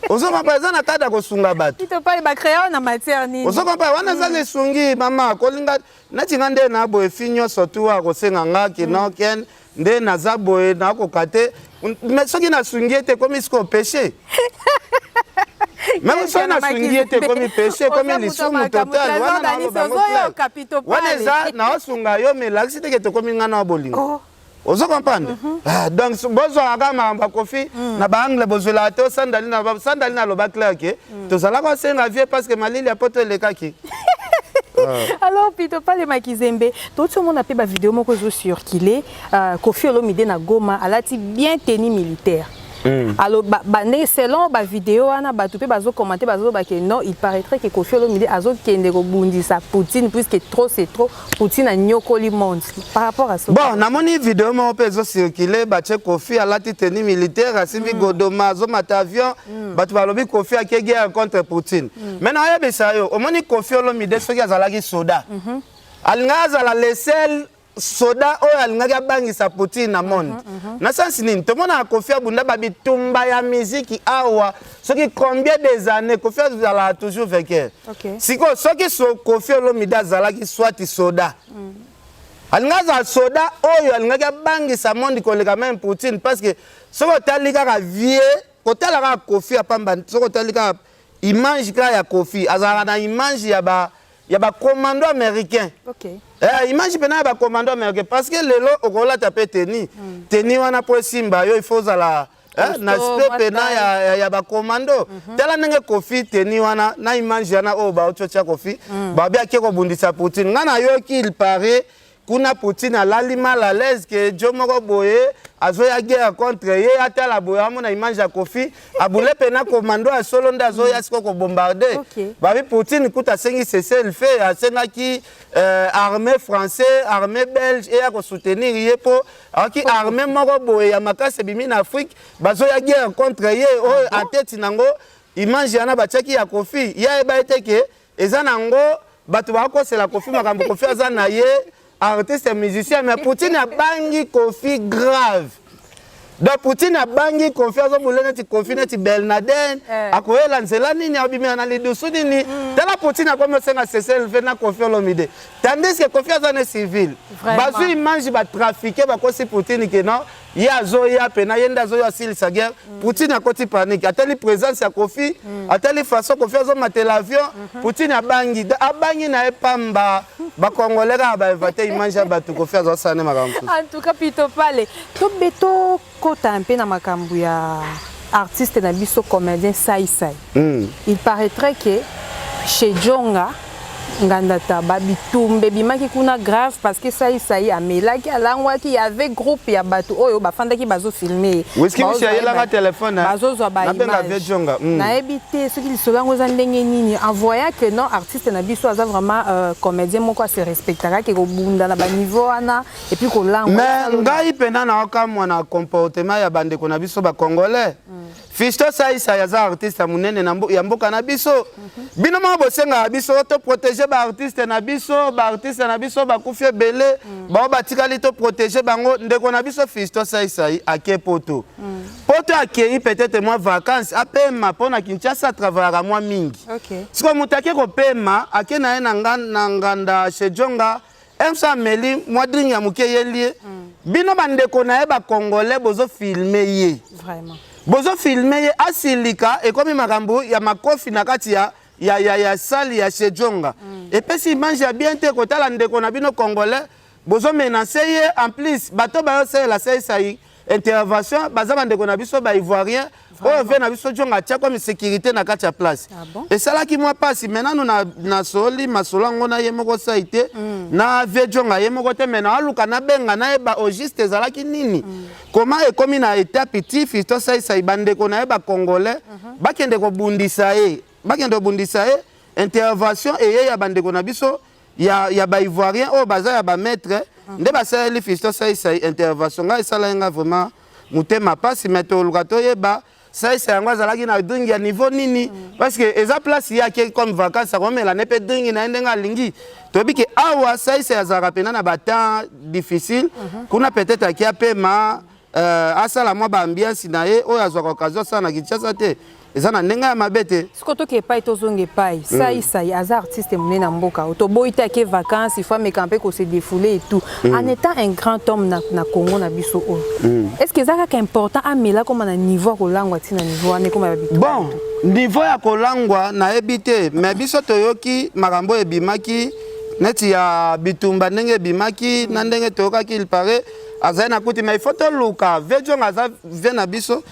Speaker 1: Ozokompa? Eza na cadre ya kosunga bato.
Speaker 5: Topale bacréa na matière nini?
Speaker 1: Ozokompa? Wana eza lisungi. Mama kolinga neti nga nde na boye, fi nyonso tu akosenga nga kino ken nde naza boye, nakoka te. Mais soki nasungi ye te, ekomi sikoyo péché. Même soki nasungi ye te, ekomi péché, ekomi lisumu total. Wana naloba yango clair. Wana eza naosunga yo, mais elakisi te ke tokomi nga na bolingo. Ozo comprendre? Ah, donc bozwaka kaka makambo ya Koffi na baangle bozwelaka te. Osandali na sandali, naloba clair ke tozalaka osenga vieux parce que malili ya poto elekaki.
Speaker 5: Alors Pito Pale Makizembe, toti omona mpe bavideo moko ezocircule, Koffi Olomide na Goma alati bien tenue militaire. Alors ba, selon bavideo wana, bato mpe bazocommenter, bazoloba ke non, il paraîtrait que Koffi Olomide azokende kobundisa Poutine, puisque trop c'est trop, Poutine anyokoli monde. Par rapport à ça?
Speaker 1: Bon, namoni video moko mpe ezocircule, batie Koffi alati tenue militaire, asimbi godoma, azomata avion. Bato balobi Koffi ake guerre contre Poutine. Mais nayebisa yo, omoni Koffi Olomide soki azalaki soda, alingaki azala le seul. soda oyo alingaki abangisa Poutine na monde. Na sens nini? Tomonaka Koffi abunda ba bitumba ya miziki awa soki combien des années Koffi azalaka toujours vainqueur. Sikoyo soki so Koffi Olomide azalaki soit soda. Alingaki azala soda oyo alingaki abangisa monde koleka meme Poutine parce que soki otali kaka vie kotala kaka Koffi ya pamba soki otali kaka image kaka ya Koffi azalaka na image ya ba ya ba commando américain. Eh, image pena ya ba commando américain parce que lelo okolata pe tenue. Tenue wana po esimba yo il faut ozala eh, na aspect pena ya ba commando. Tala ndenge Koffi tenue wana na image wana oyo bauti otia Koffi, babi ake kobundisa Poutine. Nga nayoki il paraît kuna Poutine alali mal à l'aise que jo moko boye azoya guerre contre ye atala boye amona image ya Koffi abule pena commando ya solo nde azoya siko kobombarde. Babi Poutine kuta asengi cessez-le-feu, asengaki armée français, armée belge eya kosoutenir ye po aoki armée moko boye ya makasi ebimi na Afrique bazoya guerre contre ye oyo ateti nango image yana batiaki ya Koffi ye ayeba ete ke eza nango bato bakosela Koffi makambo Koffi aza na ye artiste musicien mais Poutine abangi Koffi grave. Donc Poutine abangi Koffi azobule neti Koffi neti Bernadette akoyela nzela nini abimela na lidusu nini. Tala Poutine akomi osenga cessez-le-feu na Koffi Olomide tandis que Koffi aza ne civil. Bazwi image batrafiqué bakosi Poutine ke non ye azoya pena ye nde azoya asilisa guerre. Poutine akoti panique atali présence ya Koffi, atali façon Koffi azomatela avion. Poutine abangi abangi na ye pamba bakongolais kaka bainvente image ya bato Koffi azosala ne makambo mosusu.
Speaker 5: En tout cas Pito Pale tobe tokota mpe na makambo ya artiste na biso comédien Sai Sai. Il paraîtrait que chez Djonga Ngandata babitumba ebimaki kuna grave parce que Sai Sai amelaki alangwaki y avait groupe ya bato oyo bafandaki bazofilme ye.
Speaker 1: Whisky Mishi ayelanga téléphone
Speaker 5: bazozwa ba
Speaker 1: nabenga
Speaker 5: image.
Speaker 1: Vieux Djonga.
Speaker 5: Nayebi te soki lisolo yango eza ndenge nini en voyant que non artiste na biso aza vraiment comédien moko ase respectaka ke kobunda na baniveau wana et puis kolangwa.
Speaker 1: Mais ngai mpena naokamwa na comportement ya bandeko na biso bacongolais. Fiston Sai Sai aza artiste ya monene na ya mboka na biso. Bino moko bosengaka biso to protéger ba artiste na biso, ba artiste na biso bakufi ebele, bao batikali to protéger bango. Ndeko na biso Fiston Sai Sai ake poto. Poto akei peut-être mwa vacances apema mpo na Kinshasa atravaillaka mwa mingi. Sikoyo moto ake kopema ake na ye na nganda chez Djonga emso ameli mwa drink ya moke eyeli ye. Bino bandeko na ye bacongolais bozofilme ye. Bozofilme ye asilika ekomi makambo ya makofi na kati ya salle ya chez Djonga. Epesi image ya bien te kotala ndeko na bino congolais bozomenace ye. En plus bato bayosalela Sai Sai intervention baza bandeko na biso ba ivoirien oyo ve na biso Djonga atia comme sécurité na kati ya place. Esalaki mwa pasi mais nanu nasoli masolo yango na ye moko Sai te na vie Djonga ye moko te mais naluka nabenga nayeba au juste ezalaki nini. Comment ekomi na étape ti Fiston Sai Sai bandeko na ye bacongolais bakende kobundisa ye, bakende kobundisa ye intervention eye ya bandeko na biso ya ba ivoirien oyo baza ya ba maître nde basaleli Fiston Sai Sai intervention. Ngai esalaki nga vraiment motema pasi mais toluka toyeba Sai Sai yango azalaki na drink ya niveau nini parce que eza place ye ake comme vacances akomela ne mpe drink na ye ndenge alingi. Toyebi ke awa Sai Sai azalaka mpena na ba temps difficile kuna peut-être aki apema asala mwa ba ambiance na ye oyo azwaka occasion asala na Kinshasa te eza na ndenge ya mabe te.
Speaker 5: Sikoyo toke epai tozonga epai Sai Sai aza artiste monene na mboka toboyi te ake vacances il faut ameka mpe kose défouler et tout. En étant un grand homme na Congo na biso oyo est-ce que eza kaka important amela koma na niveau ya kolangwa ntina niveau wana ekoma ya bitumba?
Speaker 1: Bon, niveau ya kolangwa nayebi te mais biso toyoki makambo ebimaki neti ya bitumba ndenge ebimaki na ndenge toyokaki il paraît azali na kuti mais il faut toluka vieux Djonga aza vieux na biso.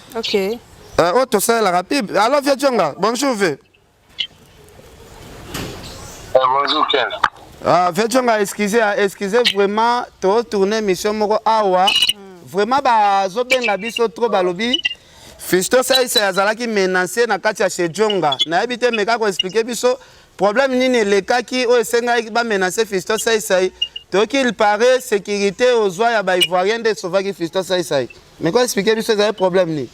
Speaker 1: Oyo tosalelaka pib. Alors vieux Djonga, bonjour vieux.
Speaker 2: Bonjour Ken.
Speaker 1: Ah, vieux Djonga, excusez, excusez vraiment, tourner mission moko awa. Vraiment bazobenga biso trop balobi. Fiston Sai Sai azalaki menacé na kati ya chez Djonga. Nayebi te meka ko expliquer biso problème nini elekaki oyo esengaki ba menacer Fiston Sai Sai. Toyoki il paraît sécurité ozwa ya ba Ivoirien nde esovaki Fiston Sai Sai. Mais ko expliquer biso ezali problème nini?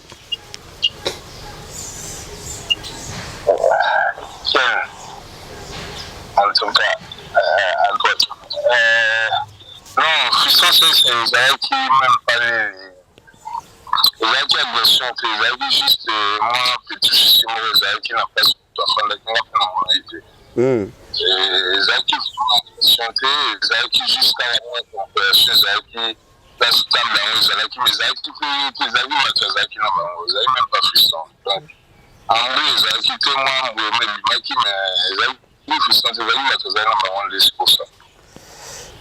Speaker 2: En tout cas, non, Sese ezalaki meme pas nini, ezalaki agression te, ezalaki juste mwa petit souci moko ezalaki na place moto afandaki, nga mpe namonaki te. Ezalaki vraiment agression te, ezalaki juste kaka mwa comprehension ezalaki place table yango ezalaki, mais ezalaki mpe ye te, ezalaki bato azalaki na bango, ezalaki meme pas Fiston. Donc embrouille ezalaki te, mwa embrouillement ebimaki, mais ezalaki Fiston te, ezalaki bato azalaki na bango nde, c'est pour ça.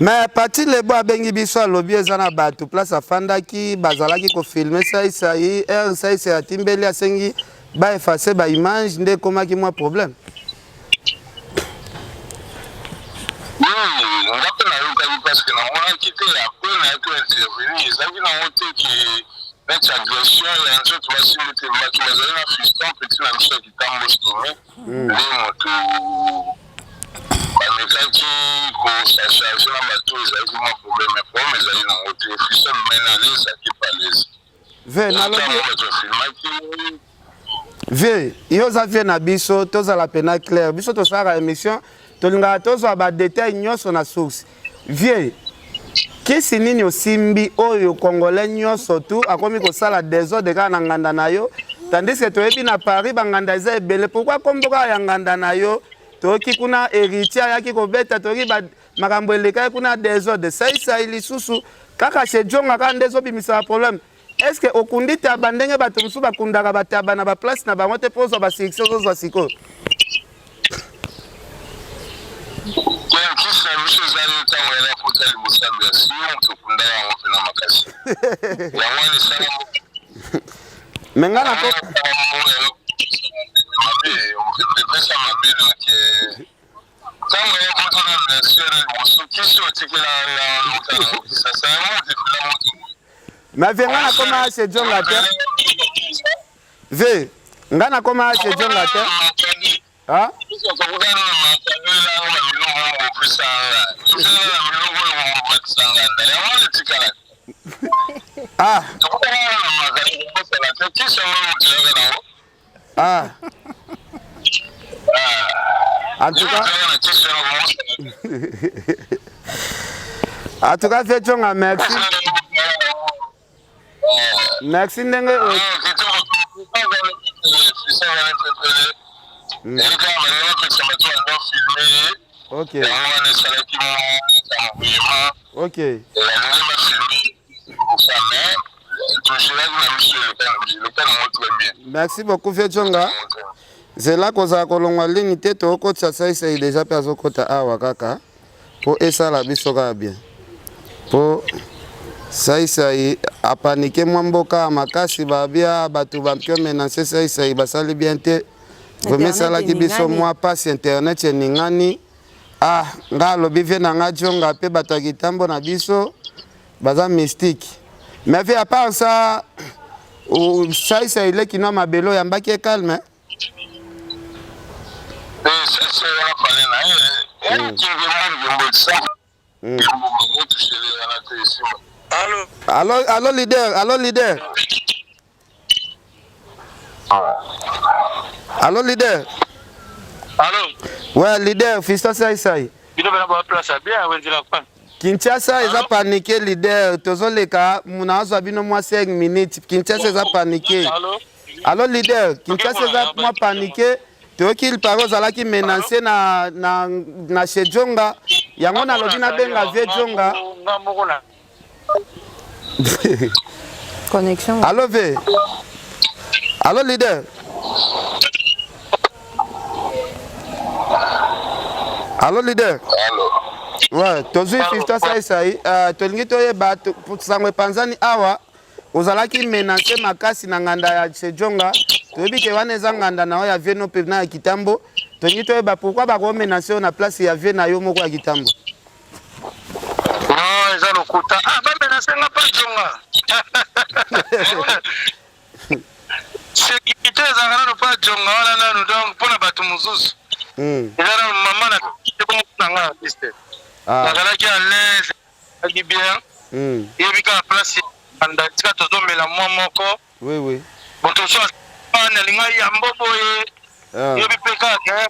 Speaker 1: Mais Patty Lebo abengi biso alobi eza na bato place afandaki bazalaki ko filmer Sai Sai, heure Sai Sai atimbeli asengi ba effacer ba image nde ekomaki mwa problème.
Speaker 2: Oui, nga mpe nayokaki parce que namonaki te, après nayaki intervenir, ezalaki nango te ke neti agression ya nzoto basimbi te, bato bazali na fiston petit na biso ya kitambo stomi nde moto bamekaki ko s'acharger na bato ezalaki mwa problème, mais problème ezali nango te, fiston mena alaise ake pa alaise.
Speaker 1: Ve nalobi
Speaker 2: bato bafilmaki.
Speaker 1: Vie, yo oza vie na biso, tozala pena clair. Biso tosalaka émission, tolingaka tozwa ba détails nyonso na source. Vie, kisi nini osimbi oyo congolais nyonso tu akomi kosala desordre kaka na nganda na yo, tandis que toyebi na Paris banganda eza ebele. Pourquoi kombo kaka ya nganda na yo? Toyoki kuna héritier ayaki kobeta, toyoki ba makambo elekaki kuna desordre. Saisai lisusu kaka chez Djonga kaka nde ezobimisa ba problème. Est-ce que okundi taba ndenge bato mosusu bakundaka bataba na baplace na bango te mpo ozwa basuccès ozozwa sikoyo?
Speaker 2: Kisi na biso eza yo ntango yaka kota liboso ya Bercy, yo moto okundaka yango mpena makasi, yango wana esala
Speaker 1: me nga na
Speaker 2: mabe, epesa mabe. Donc ntango ya kota na Bercy wana liboso, kisi otikelaka nga wana otala yango Kisasa, yango moto epela moto.
Speaker 1: Mais ve nga nakoma chez Djonga te. Ve nga nakoma chez Djonga te. Ah? Ah. Ah. En tout cas, en tout cas, vieux Djonga, merci. Merci ndenge Ok. Ok. Merci beaucoup vieux Djonga. Zela kozala kolongwa ligne te, tokotisa saisai deja mpe azokota awa kaka mpo esala biso kaka bien, mpo saisai apanike mwa mboka makasi, babia bato bampio menance saisai basali bien te, vraiment esalaki biso mwa pasi, internet eningani. Ah, nga alobi vie na nga Djonga mpe bato ya kitambo na biso baza mystique. Mais vie à part ça, saisai leki na mabele oyambaki ye calme. Allo, allo leader, allo leader. Allo leader.
Speaker 10: Allo.
Speaker 1: Ouais leader, fiston sai sai.
Speaker 10: Bino bana ba place bien wenzela kwa.
Speaker 1: Kinshasa eza panique leader, tozoleka nazwa bino mwa 5 minutes. Kinshasa eza panique.
Speaker 10: Allo.
Speaker 1: Allo leader, Kinshasa eza mwa panique. Toyoki il paraît ozalaki menance na na na chez Djonga. Yango nalobi nabenga vieux Djonga.
Speaker 10: Nga moko na
Speaker 5: Connexion.
Speaker 1: Allo V. Allo leader. Allo leader.
Speaker 2: Allo.
Speaker 1: Ouais, tozwi fiston saisai, uh, tolingi toyeba sango epanzani awa ozalaki menance makasi na nganda ya Sejonga, toyebi ke wana eza nganda na yo ya vie no na ya kitambo, tolingi toyeba pourquoi bako menace yo na place ya vie na yo moko ya kitambo.
Speaker 10: Non, eza lokuta. Ah, ba menace nga pa Djonga. Sécurité ezalaka nano pa Djonga wana nano, donc mpo na bato mosusu. Eza nano mama na na nga artiste.
Speaker 1: Ah.
Speaker 10: Nazalaki à l'aise, nazalaki bien. Yebi kaka place anda tika tozomela mwa moko.
Speaker 1: Oui oui.
Speaker 10: Moto mosusu alinga yambo boye.
Speaker 1: Ah.
Speaker 10: Yebi mpe kaka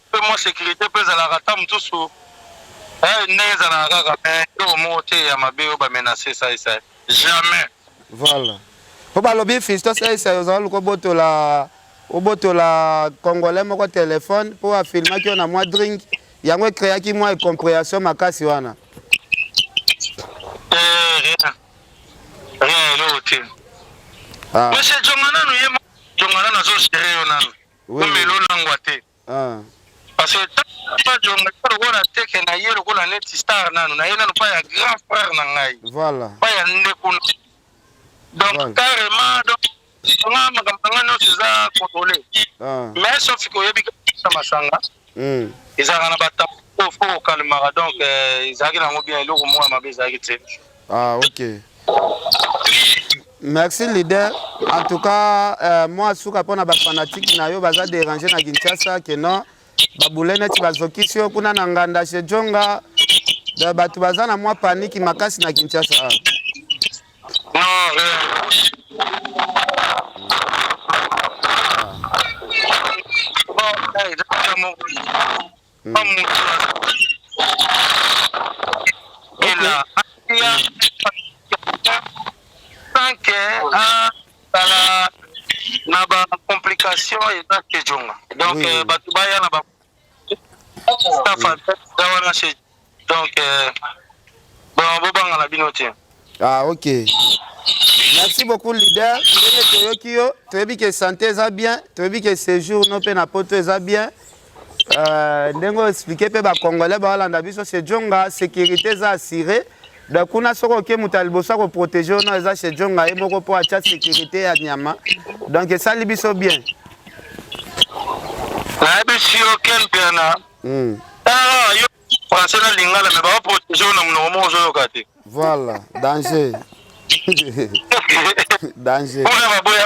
Speaker 10: mpe mwa sécurité mpe ezalaka ata mosusu. Eh, ndenge ezalaka kaka mais eloko moko te ya mabe oyo bamenace saisai jamais.
Speaker 1: Voilà. Po balobi Fiston saisai ozala luka obotola obotola congolais moko telefone po afilmaki yo na mwa drink yango ecreaki mwa incomprehension makasi wana.
Speaker 10: Eh, rien. Rien eloko te.
Speaker 1: Ah.
Speaker 10: Monsieur Djonga nanu ye Djonga nanu azo gérer yo nanu.
Speaker 1: Oui.
Speaker 10: Omelo langwa te.
Speaker 1: Ah.
Speaker 10: Parce que pa Djonga lokola teke na ye lokola neti star nanu na ye nanu pa ya grand frère na ngai.
Speaker 1: Voilà.
Speaker 10: Pa ya ndeko na. Donc
Speaker 1: voilà.
Speaker 10: carrément donc nga makambo na ngai nyonso eza contrôlé.
Speaker 1: Ah.
Speaker 10: Mais sauf que oyebi kaka masanga. Ezalaka na ba temps oyo faut kokalmaka donc euh, ezalaki nango bien eloko moko ya mabe ezalaki te.
Speaker 1: Ah ok. Merci leader. En tout cas, euh, moi suka pona ba fanatique na yo baza déranger na Kinshasa que non babule neti bazokisi yo kuna na nganda chez Djonga. Da bato baza na mwa panique makasi na Kinshasa.
Speaker 10: Non, rien. Bon, eza moko. Ela tant que azala na ba complication eza chez Djonga. Donc
Speaker 1: Oui.
Speaker 10: euh, bato baya na ba staff eza wana chez donc euh, bon bobanga na bino te.
Speaker 1: Ah ok. Merci beaucoup leader. Ndenge toyoki yo, toyebi ke santé eza bien, toyebi ke séjour no pe na poto eza bien. Euh, ndenge oexplike mpe bacongolais baolanda biso chez Djonga, sécurité eza assurée. Donc kuna soki oke moto ya liboso akoprotege yo no eza chez Djonga ye moko mpo atya sécurité ya nyama. Donc esali biso bien.
Speaker 10: Nayebisi yo Ken Mpiana. Tala yo français na lingala mais ba protéger yo na monoko moko ozoyoka te.
Speaker 1: Voilà, danger. danger.
Speaker 10: Kuna baboya.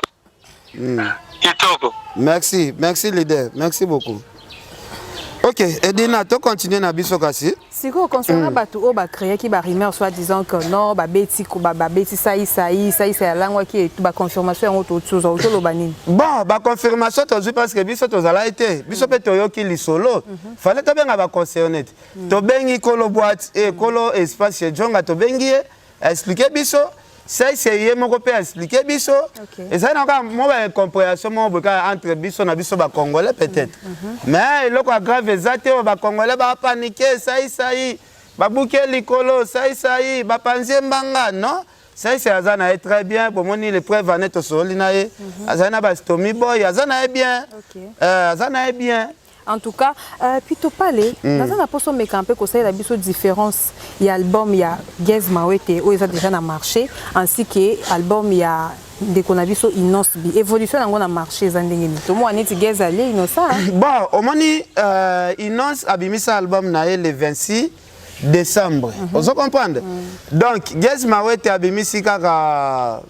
Speaker 10: Kitoko.
Speaker 1: Merci, merci leader, merci beaucoup. Ok, Edina, to continuer na biso kasi.
Speaker 5: Sikoyo concernant bato oyo ba créaki ba rumeur soit disant que non babeti babeti sai sai sai sai alangwaki et tout ba confirmation yango tozwa toloba nini?
Speaker 1: Bon, ba confirmation tozwi parce que biso tozalaki te, biso mpe toyoki lisolo. Fallait tobenga ba concerné te. Tobengi kolo boîte et kolo espace chez Djonga tobengi ye, expliquer biso. Sai sai ye moko mpe expliquer biso. Ezali na kaka mwa ba incompréhension moko boye kaka entre biso na biso ba congolais peut-être. Mais eloko ya grave eza te oyo ba congolais ba paniquer sai sai babuki ye likolo sai sai bapanzi ye mbanga non. Sai sai aza na ye très bien bomoni le preuve ane tosololi na ye azali na ba stomy boy aza na ye bien. Euh, aza na ye bien.
Speaker 5: En tout cas, euh, Pito Pale, mm. naza na poso meka mpe kosalela biso différence ya album ya Gaz Mawete oyo eza déjà na marché ainsi que album ya ndeko na biso Innoss'B. Évolution yango na marché eza ndenge nini? Tomona neti Gaz alie Innocent.
Speaker 1: Bon, omoni euh, Innoss abimisa album na ye le 26 décembre. Mm -hmm. Ozo comprendre? Mm. Donc Gaz Mawete abimisi kaka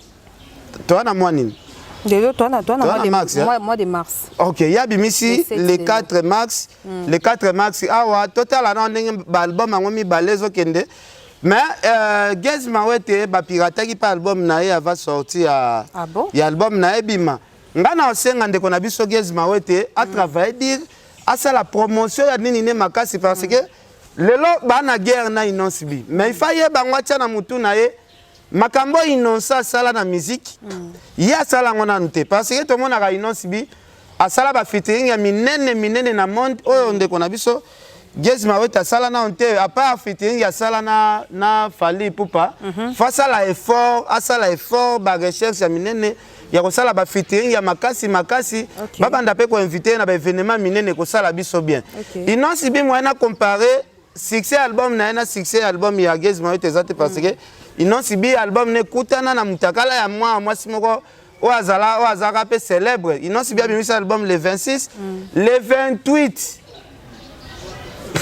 Speaker 1: toa na mwa nini?
Speaker 5: Lelo toa na toa na mois de mars, mois, mois de mars.
Speaker 1: OK, ya bimisi le 4 mars, le 4 mars awa totala na ndenge ba album yango mibale ezokende. Mais euh, Gaz Mawete ba pirataki pa album na ye avant sortie ya
Speaker 5: ah bon?
Speaker 1: ya album na ye bima. Nga na osenga ndeko na biso Gaz Mawete a travailler dire asala promotion ya nini ne makasi parce que lelo ba na guerre na Innoss'B. Mais il faut yeba ngo atia na mutu na ye makambo Innocent asala na musique ye asala yango nanu te parce que tomonaka Innoss'B asala ba featuring ya minene minene na monde oyo ndeko na biso Gaz Mawete asala nanu te à part featuring asala na, na Fally Ipupa mm -hmm. faut asala effort asala effort ba recherche ya minene ya kosala ba featuring ya makasi makasi okay. babanda mpe koinvite na ba événement minene kosala biso bien okay. Innoss'B moyen na comparer succès album na ye na succès album ya Gaz Mawete eza te parce que Innoss'B album ne ekutana na mutakala ya mwa mwasi moko oyo azala oyo azalaka mpe célèbre. Innoss'B abimisa album le 26 le 28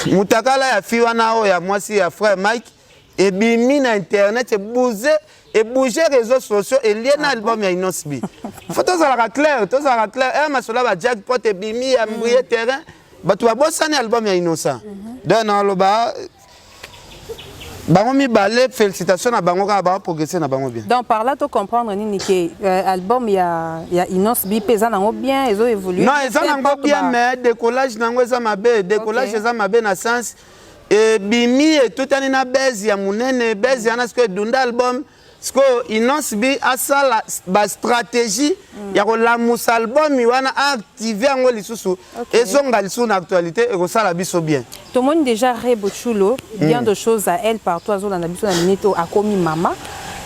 Speaker 1: mutakala ya fi wana oyo ya mwasi ya frère Mike ebimi na internet ebouge ebouge réseaux sociaux elie na album ya Innoss'B. Faut tozalaka clair, tozalaka clair. Eh masolo ba jackpot ebimi ya mbouye terrain bato babosani album ya Innocent. Donc naloba bango mibale félicitation na bango kaka bao progresser na bango bien.
Speaker 5: Donc par là to comprendre nini ke euh, album ya ya Innoss'B mpe eza nango bien ezo évoluer.
Speaker 1: Non, eza nango bien mais décollage nango eza mabe, décollage eza mabe na sens. Ebimi etutani na buzz ya munene, buzz wana sikoyo edunda album. Sikoyo Innoss'B asala ba strategie ya kolamusa album wana, a activer yango lisusu, ezonga lisusu na actualité, ekosala biso bien.
Speaker 5: Tomoni déjà Rebo Tchulo, bien de choses à elle partout azolanda biso na minute oyo, akomi mama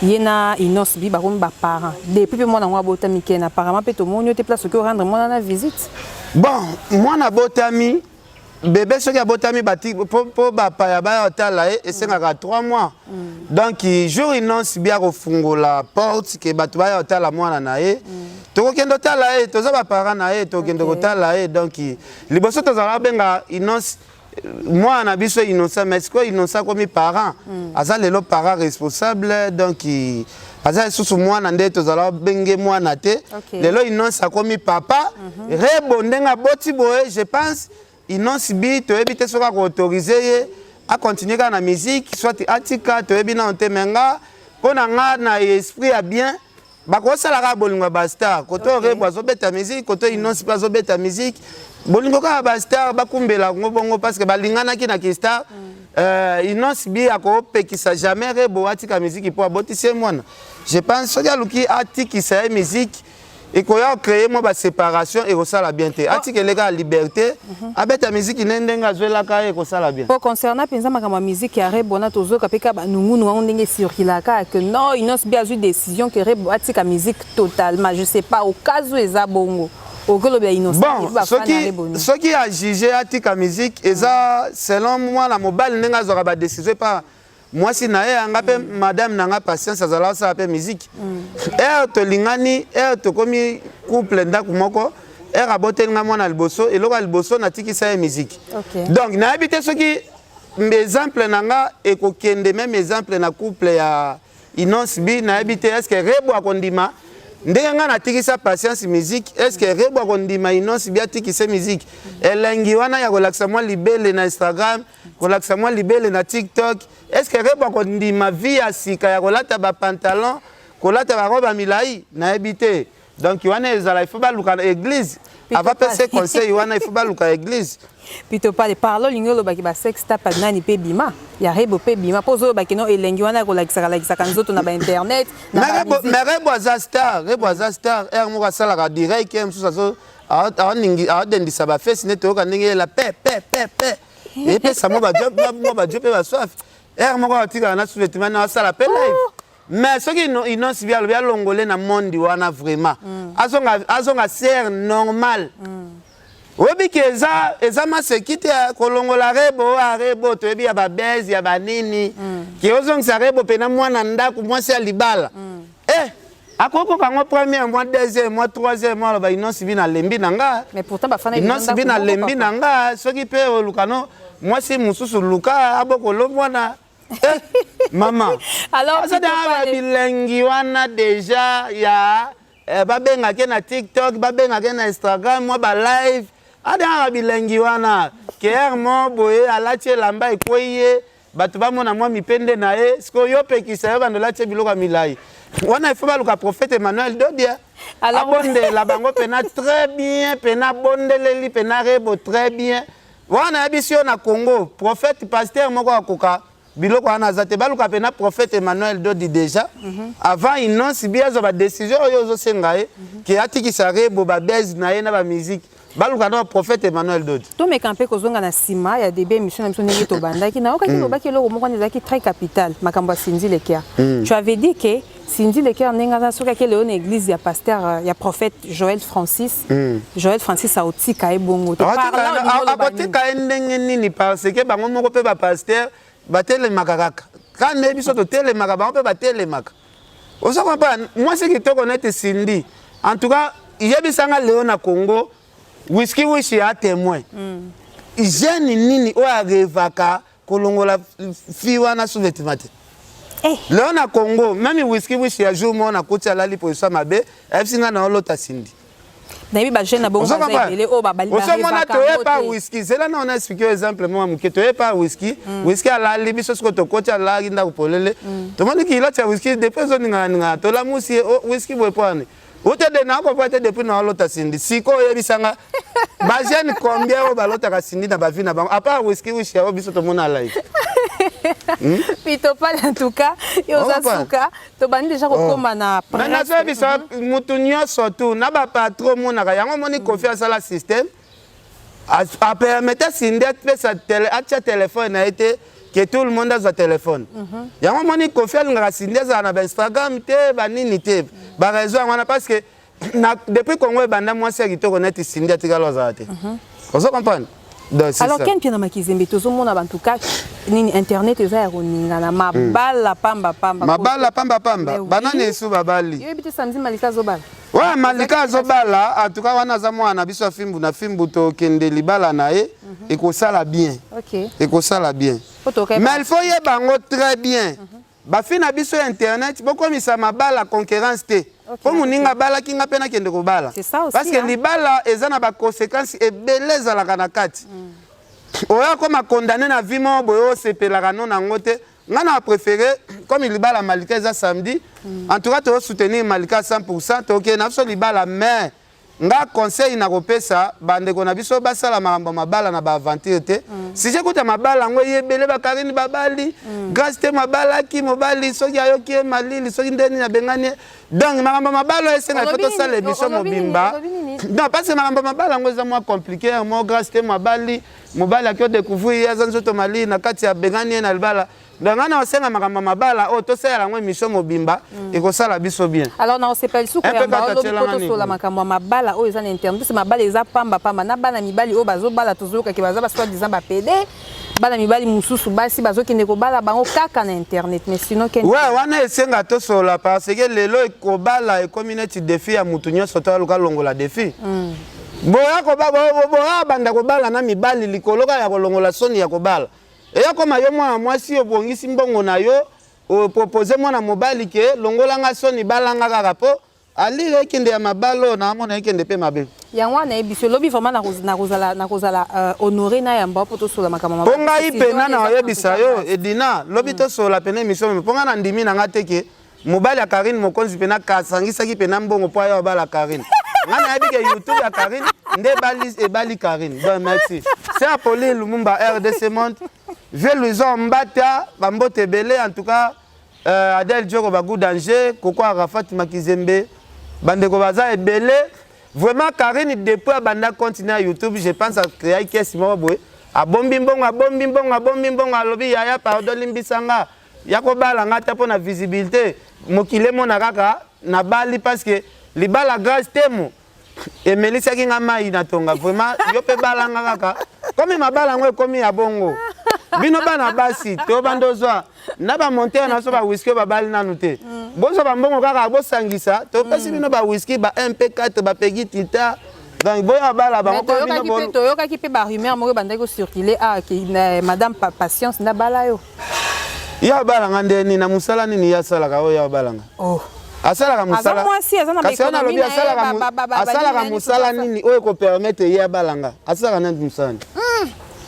Speaker 5: ye na Innoss'B bakomi ba parents depuis mpe mwana yango abotami ken apparemment mpe tomoni yo te place oki orendre mwana na visite.
Speaker 1: Bon, mwana abotami bebe, soki abotami bati po bapaya baya kotala ye esengaka 3 mois. Donc jour Innoss'B akofungola porte ke bato baya kotala mwana na ye, tokokende otala ye. Toza baparent na ye, tokokende kotala ye. Donc liboso tozala kobenga Innoss mwana na biso Innocent, mais sikoyo Innocent akomi parent, aza lelo parent responsable. Donc aza lisusu mwana nde tozala benge mwana te. Lelo Innoss akomi papa. Rebo ndenge aboti boye, je pense Innoss'B toyebi te soki akoautoriser ye acontinue kaka na musique, soit atika, toyebi nano te. Me nga, mpo na nga, na esprit ya bien, bakosala kaka bolingo ya bastar. Koto Rebo azobeta musique, koto Innoss mpe azobeta musique, bolingo kaka bastar bakumbela yango bongo parce que balinganaki na kistar. Innoss'B akopekisa jamais Rebo atika musique mpo abotisi ye mwana. Je pense soki aluki atikisa ye musique, ekoya créer mwa baséparation, ekosala bien te. Atikele kaka liberté, abeta musique ne ndenge azwelaka ye, ekosala bien.
Speaker 5: Po concernant mpenza makambo ya musique ya Rebo na tozoyoka mpe kaka banungunungu yango ndenge ecirculaka que non, Innoss'B azwi décision que Rebo atika musique totalement. Je sais pas, au cas où eza bongo, okolobela Innoss?
Speaker 1: Bon, soki ajuge atika musique, eza selon mwana mobali ndenge azwaka badécision epa mwasi na ye. Yanga mpe madame na nga Patience azala osala mpe musique. Ere tolingani, ere tokomi couple ndako moko, ere aboteli nga mwana liboso, eloko ya liboso natikisa ye musique. Donc nayebi te soki exemple na nga ekokende même exemple na couple ya Innoss'B. Nayebi te est ce que Rebo akondima ndenge nga natikisa Patience musique, est ce que Rebo akondima Innoss'B atikisa musique. Elengi wana ya kolakisa mwa libele na Instagram, kolakisa mwa libele na TikTok, est ce que Rebo akondima vie ya sika ya kolata bapantalon, kolata barobe ya milai? Nayebi te. Donc wana ezala, il faut baluka na église ava pesa conseil wana, il faut baluka église.
Speaker 5: Pito Pale parle, olingi olobaki basex tape nani mpe bima ya Rebo mpe bima, mpo ozolobaki no elengi wana ya kolakisaka lakisaka nzoto na bainternet.
Speaker 1: Mais Rebo aza star, Rebo aza star. Ere moko asalaka direct, ye mosusu aodendisa bafesi nde toyoka ndenge yela pe pe pe pe epesa mwa bajo mpe baswafi. Ere moko atikala na sous-vêtement na asala mpe live. Mais soki Innoss'B alobi alongole na mondi wana vraiment, azonga sere normal. Oyebi ke eza maseki te kolongola Rebo oyo Arebo toyebi ya babese ya banini, ke ozongisa Rebo mpena mwana ndako, mwasi ya libala. Eh, akokoka yango premier mois, deuxième mois, troisième mois, aloba Innoss'B nalembi na nga.
Speaker 5: Mais pourtant bafana
Speaker 1: Innoss'B nalembi na nga. Soki mpe oluka no mwasi mosusu, luka abokolo mwana. Eh, mama,
Speaker 5: alors
Speaker 1: aza bilengi wana déjà ya babengake na TikTok, babengake na Instagram, mwa balive adangaka bilengi wana ke mo boye alati elamba ekwei ye, bato bamona mwa mipende na ye. Sikoyo yo pekisa yo bando olati ye biloko ya milai wana, il faut baluka prophète Emmanuel Dodia abondela bango mpena très bien, mpena abondeleli mpena Rebo très bien wana. Yebisi yo, na Congo prophète, pasteur moko akoka biloko wana aza te. Baluka mpena prophète Emmanuel Dodi déjà avant Innoss'B azwa badécision oyo ozosenga ye ke atikisa Rebo babese na ye na bamusique. Baluka na prophète Emmanuel Dodi.
Speaker 5: Tomeka mpe kozonga na nsima ya début émission na biso ndenge tobandaki. Nayokaki lobaki eloko moko wana ezalaki très capital, makambo ya Cindy Le Cœur. Tu avais dit que Cindy Le Cœur ndenge aza, soki akele oyo na église ya pasteur, ya prophète Joël Francis, Joël Francis aotika ye bongo te.
Speaker 1: Akotika ye ndenge nini? Parce que bango moko mpe bapasteur batelemaka kaka ka nde biso totelemaka, bango mpe batelemaka. Oza comprendre? Mwasi kitoko neti Cindy, en tout cas yebisanga leo na Congo, Whisky Wishi ya témoin, jeune nini oyo arêvaka kolongola fille wana sous-vêtement te leo na Congo? Même Whisky Wishi ya jour moko nakuti alali position mabe, ayebisi ngai na olota Cindy.
Speaker 5: Nayebi bajeune na bongo baza ebele oyo babali.
Speaker 1: Ozomona, toyepa Whisky, zela na ona explique yo exemple moko moke. Toyepa Whisky, Whisky alali, biso sikoyo tokoti, alalaki ndako polele, tomoni kiloti ya Whisky depuis ezoningana ningana. Tolamusi ye: "Oh, Whisky, boye po ani?" Ute de na ko te depuis na lota Cindy. Siko oyebisa nga ba jeune combien oyo balotaka Cindy na ba vie na bango à part whisky wish ya biso tomona live.
Speaker 5: Hmm? Pito pale en tout cas, yo oza suka, tobandi déjà kokoma oh. na
Speaker 1: Mais nazoyebisa mutu nyonso tu na ba patron omonaka yango omoni Koffi asala système apermete Cindy apesa atia telefone na ye te que tout le monde azwa telefone mhm. yango omoni Koffi alingaka Cindy azala na bainstagram te banini te baraison yango wana parce que na, depuis Congo ebanda mwasi ya kitoko neti Cindy atikala ozala te mhm. ozo comprendre.
Speaker 5: Donc, alors ken mpe na makizembe tozomona bantu ka nini internet eza ya koningana mabala pamba pamba
Speaker 1: mabala pamba pamba banani esu babali
Speaker 5: yoyebi te samedi malika azobala.
Speaker 1: Ouais, Malika azobala, en tout cas wana aza mwana na biso ya fimbu na fimbu tokende libala na ye mhm. ekosala bien.
Speaker 5: Okay.
Speaker 1: Ekosala bien. Mais il faut yeba yango très bien. Mm -hmm. Bafi na biso ya internet bokomisa mabala concurrence te. Po moninga abalaki nga mpe nakende kobala. Parce que libala eza na ba conséquences ebele ezalaka na kati. Mm. Oyo akoma condamné na vie moko boye osepelaka no nango te. Nga na prefere comme libala Malika eza samedi mm. en tout cas to soutenir Malika 100% toke na biso libala mais nga conseil na kopesa bandeko na biso basala makambo ya mabala na baaventure te mm. sujet kuta mabala yango eyebele bakarine babali mm. grace te mabalaki mobali soki ayoki ye malili soki nde nini abengani ye donc makambo ya mabala oyo esenga ifo tosala émission mobimba non parce que makambo ya mabala yango eza mwa compliqué mo grace te mabali mobali aki odecouvrir ye aza nzoto malili na kati ya bengani ye na libala donc ngai naosenga makambo ya mabala oyo tosalela yango émission mobimba mm. ekosala biso bien.
Speaker 5: Alors naosepela lisusu koyamba olobi mpo tosola makambo ya mabala oyo eza na internet parce mabala eza pamba pamba na bana mibali oyo bazobala tozoyokaki baza ba soit disant bapede bana mibali mosusu basi bazokende kobala bango kaka na internet mais sinon
Speaker 1: ken ouais wana esenga tosolola parce que lelo ekobala ekomi neti défi ya mutu nyonso to aluka longola défi mm. Boya koba boya banda kobala na mibali likolo kaka ya kolongola soni ya kobala. Eya koma yo mwana mwasi obongisi mbongo na yo opropose mwana mobali ke longola nga soni bala nga kaka po alire ekende ya mabala oyo naamona ekende pe mabe.
Speaker 5: Yango wana nayebi biso lobi vraiment nakozala nakozala euh, honore na yamba po tosola makambo
Speaker 1: po ngai pena na oyebisa yo Edina lobi mm. tosola pena émission po ngai na ndimi na nga te ke Mobali ya Carine Mokonzi pena asangisaki pena mbongo po aya obala Carine. Nga nayebi ke YouTube ya Carine nde ebali ebali Carine. Donc merci. C'est Apolline Lumumba RDC Monde. Vieux Louison Mbata, ba mbote ebele en tout cas euh, Adèle Djoko ba goût danger, Koko Arafat Makizembe, bandeko baza ebele. Vraiment Carine depuis abanda compte na YouTube, je pense a créer caisse moko boye. Abombi mbongo, abombi mbongo, abombi mbongo, alobi yaya pardon limbisa nga. Ya ko bala nga ata pona visibilite mokili emona kaka na bali parce que libala grace temo emelisaki nga mayi na tonga vraiment yo pe bala nga kaka komi mabala yango ekomi ya bongo bino bana basi to banda ozwa na ba monteur na biso ba whisky oyo babali nanu te mm. bozwa bambongo kaka bosangisa topesi mm. bino ba whisky ba mp4 ba pegi tita donc boya bala bango
Speaker 5: toyokaki mpe ba rumeur moko ebandaki kocircule ah, madame patience nde abala yo
Speaker 1: Ye abala nga nde nini na musala nini ye asalaka oyo ye abala nga?
Speaker 5: Oh.
Speaker 1: Asalaka musala. Kasi wana alobi asalaka asalaka musala nini oyo ko permettre ye abala nga? Asalaka nani musala nini? Hmm.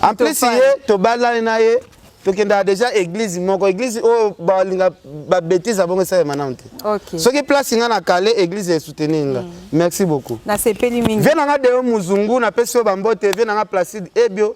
Speaker 1: En plus ye tobalani na ye tokendaka déjà église moko église oyo balinga ba bêtise ya bongo esalema nanu te
Speaker 5: okay.
Speaker 1: soki place nga na kale église esoutenir nga mm. merci beaucoup
Speaker 5: nasepeli mingi
Speaker 1: vie na nga deo muzungu napesi yo bambote vie na nga placide ebio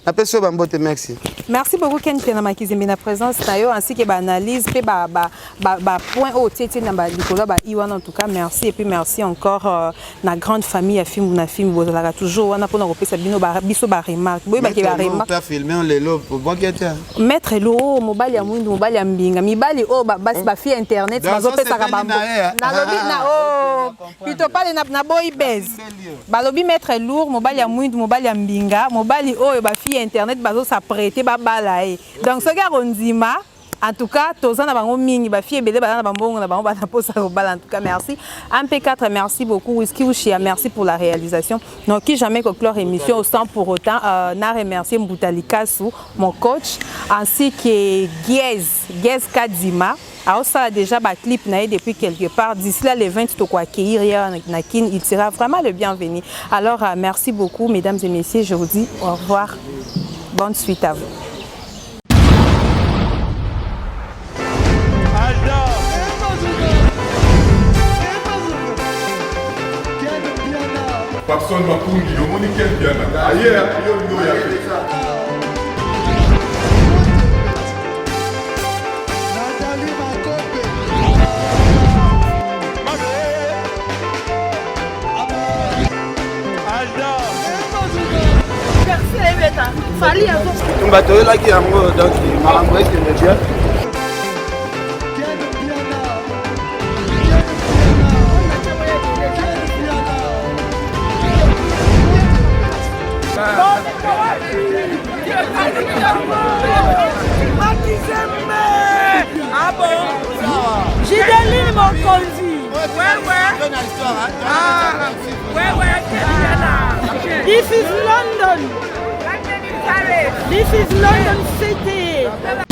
Speaker 1: Napesi yo ba mbote merci.
Speaker 5: Merci beaucoup Ken Piana Makizembe na présence na yo ainsi que ba analyse pe ba ba ba, ba point oyo tie tie na ba likolo ba i wana en tout cas merci et puis merci encore euh, na grande famille ya Fimbu na Fimbu bozalaka toujours wana pona kopesa bino ba biso ba remarque boyeba ke ba remarque
Speaker 1: Maître filmer lelo obwaki te.
Speaker 5: Maître Lo mobali ya mwindu mobali ya mbinga mibali oyo ba basi ba fille internet bazopesaka ba nalobi na oh pito pale na na boyi buzz Balobi maitre lourd mobali ya mwindu mobali ya mbinga mobali oyo ba fille ya internet bazo s'apprete ba bala ye donc soki akondima en tout cas toza na bango mingi ba fille ebele baza na ba mbongo na bango bana posa kobala en tout cas merci MP4 merci beaucoup Whisky Ushia merci pour la réalisation donc qui jamais ko clore émission sans pour autant euh, na remercier Mbuta Likasu mon coach ainsi que Giez Giez Kadima Aosala dejà ba clip na ye depuis quelque part d'ici là le 20 toko accueillir ye awa na kin il sera vraiment le bienvenu alors euh, merci beaucoup mesdames et messieurs je vous dis au revoir bonne suite à vous.
Speaker 6: Papson Makungi, omoni Ken Mpiana aye yo olingi oya te.
Speaker 7: Nathalie Makope.
Speaker 1: Bitumba toyelaki yango donc makambo ekende bien.
Speaker 8: Ah bon? Gideline Mokonzi. Ouais, ouais. Ah, ouais, ouais, This is London. This is London City.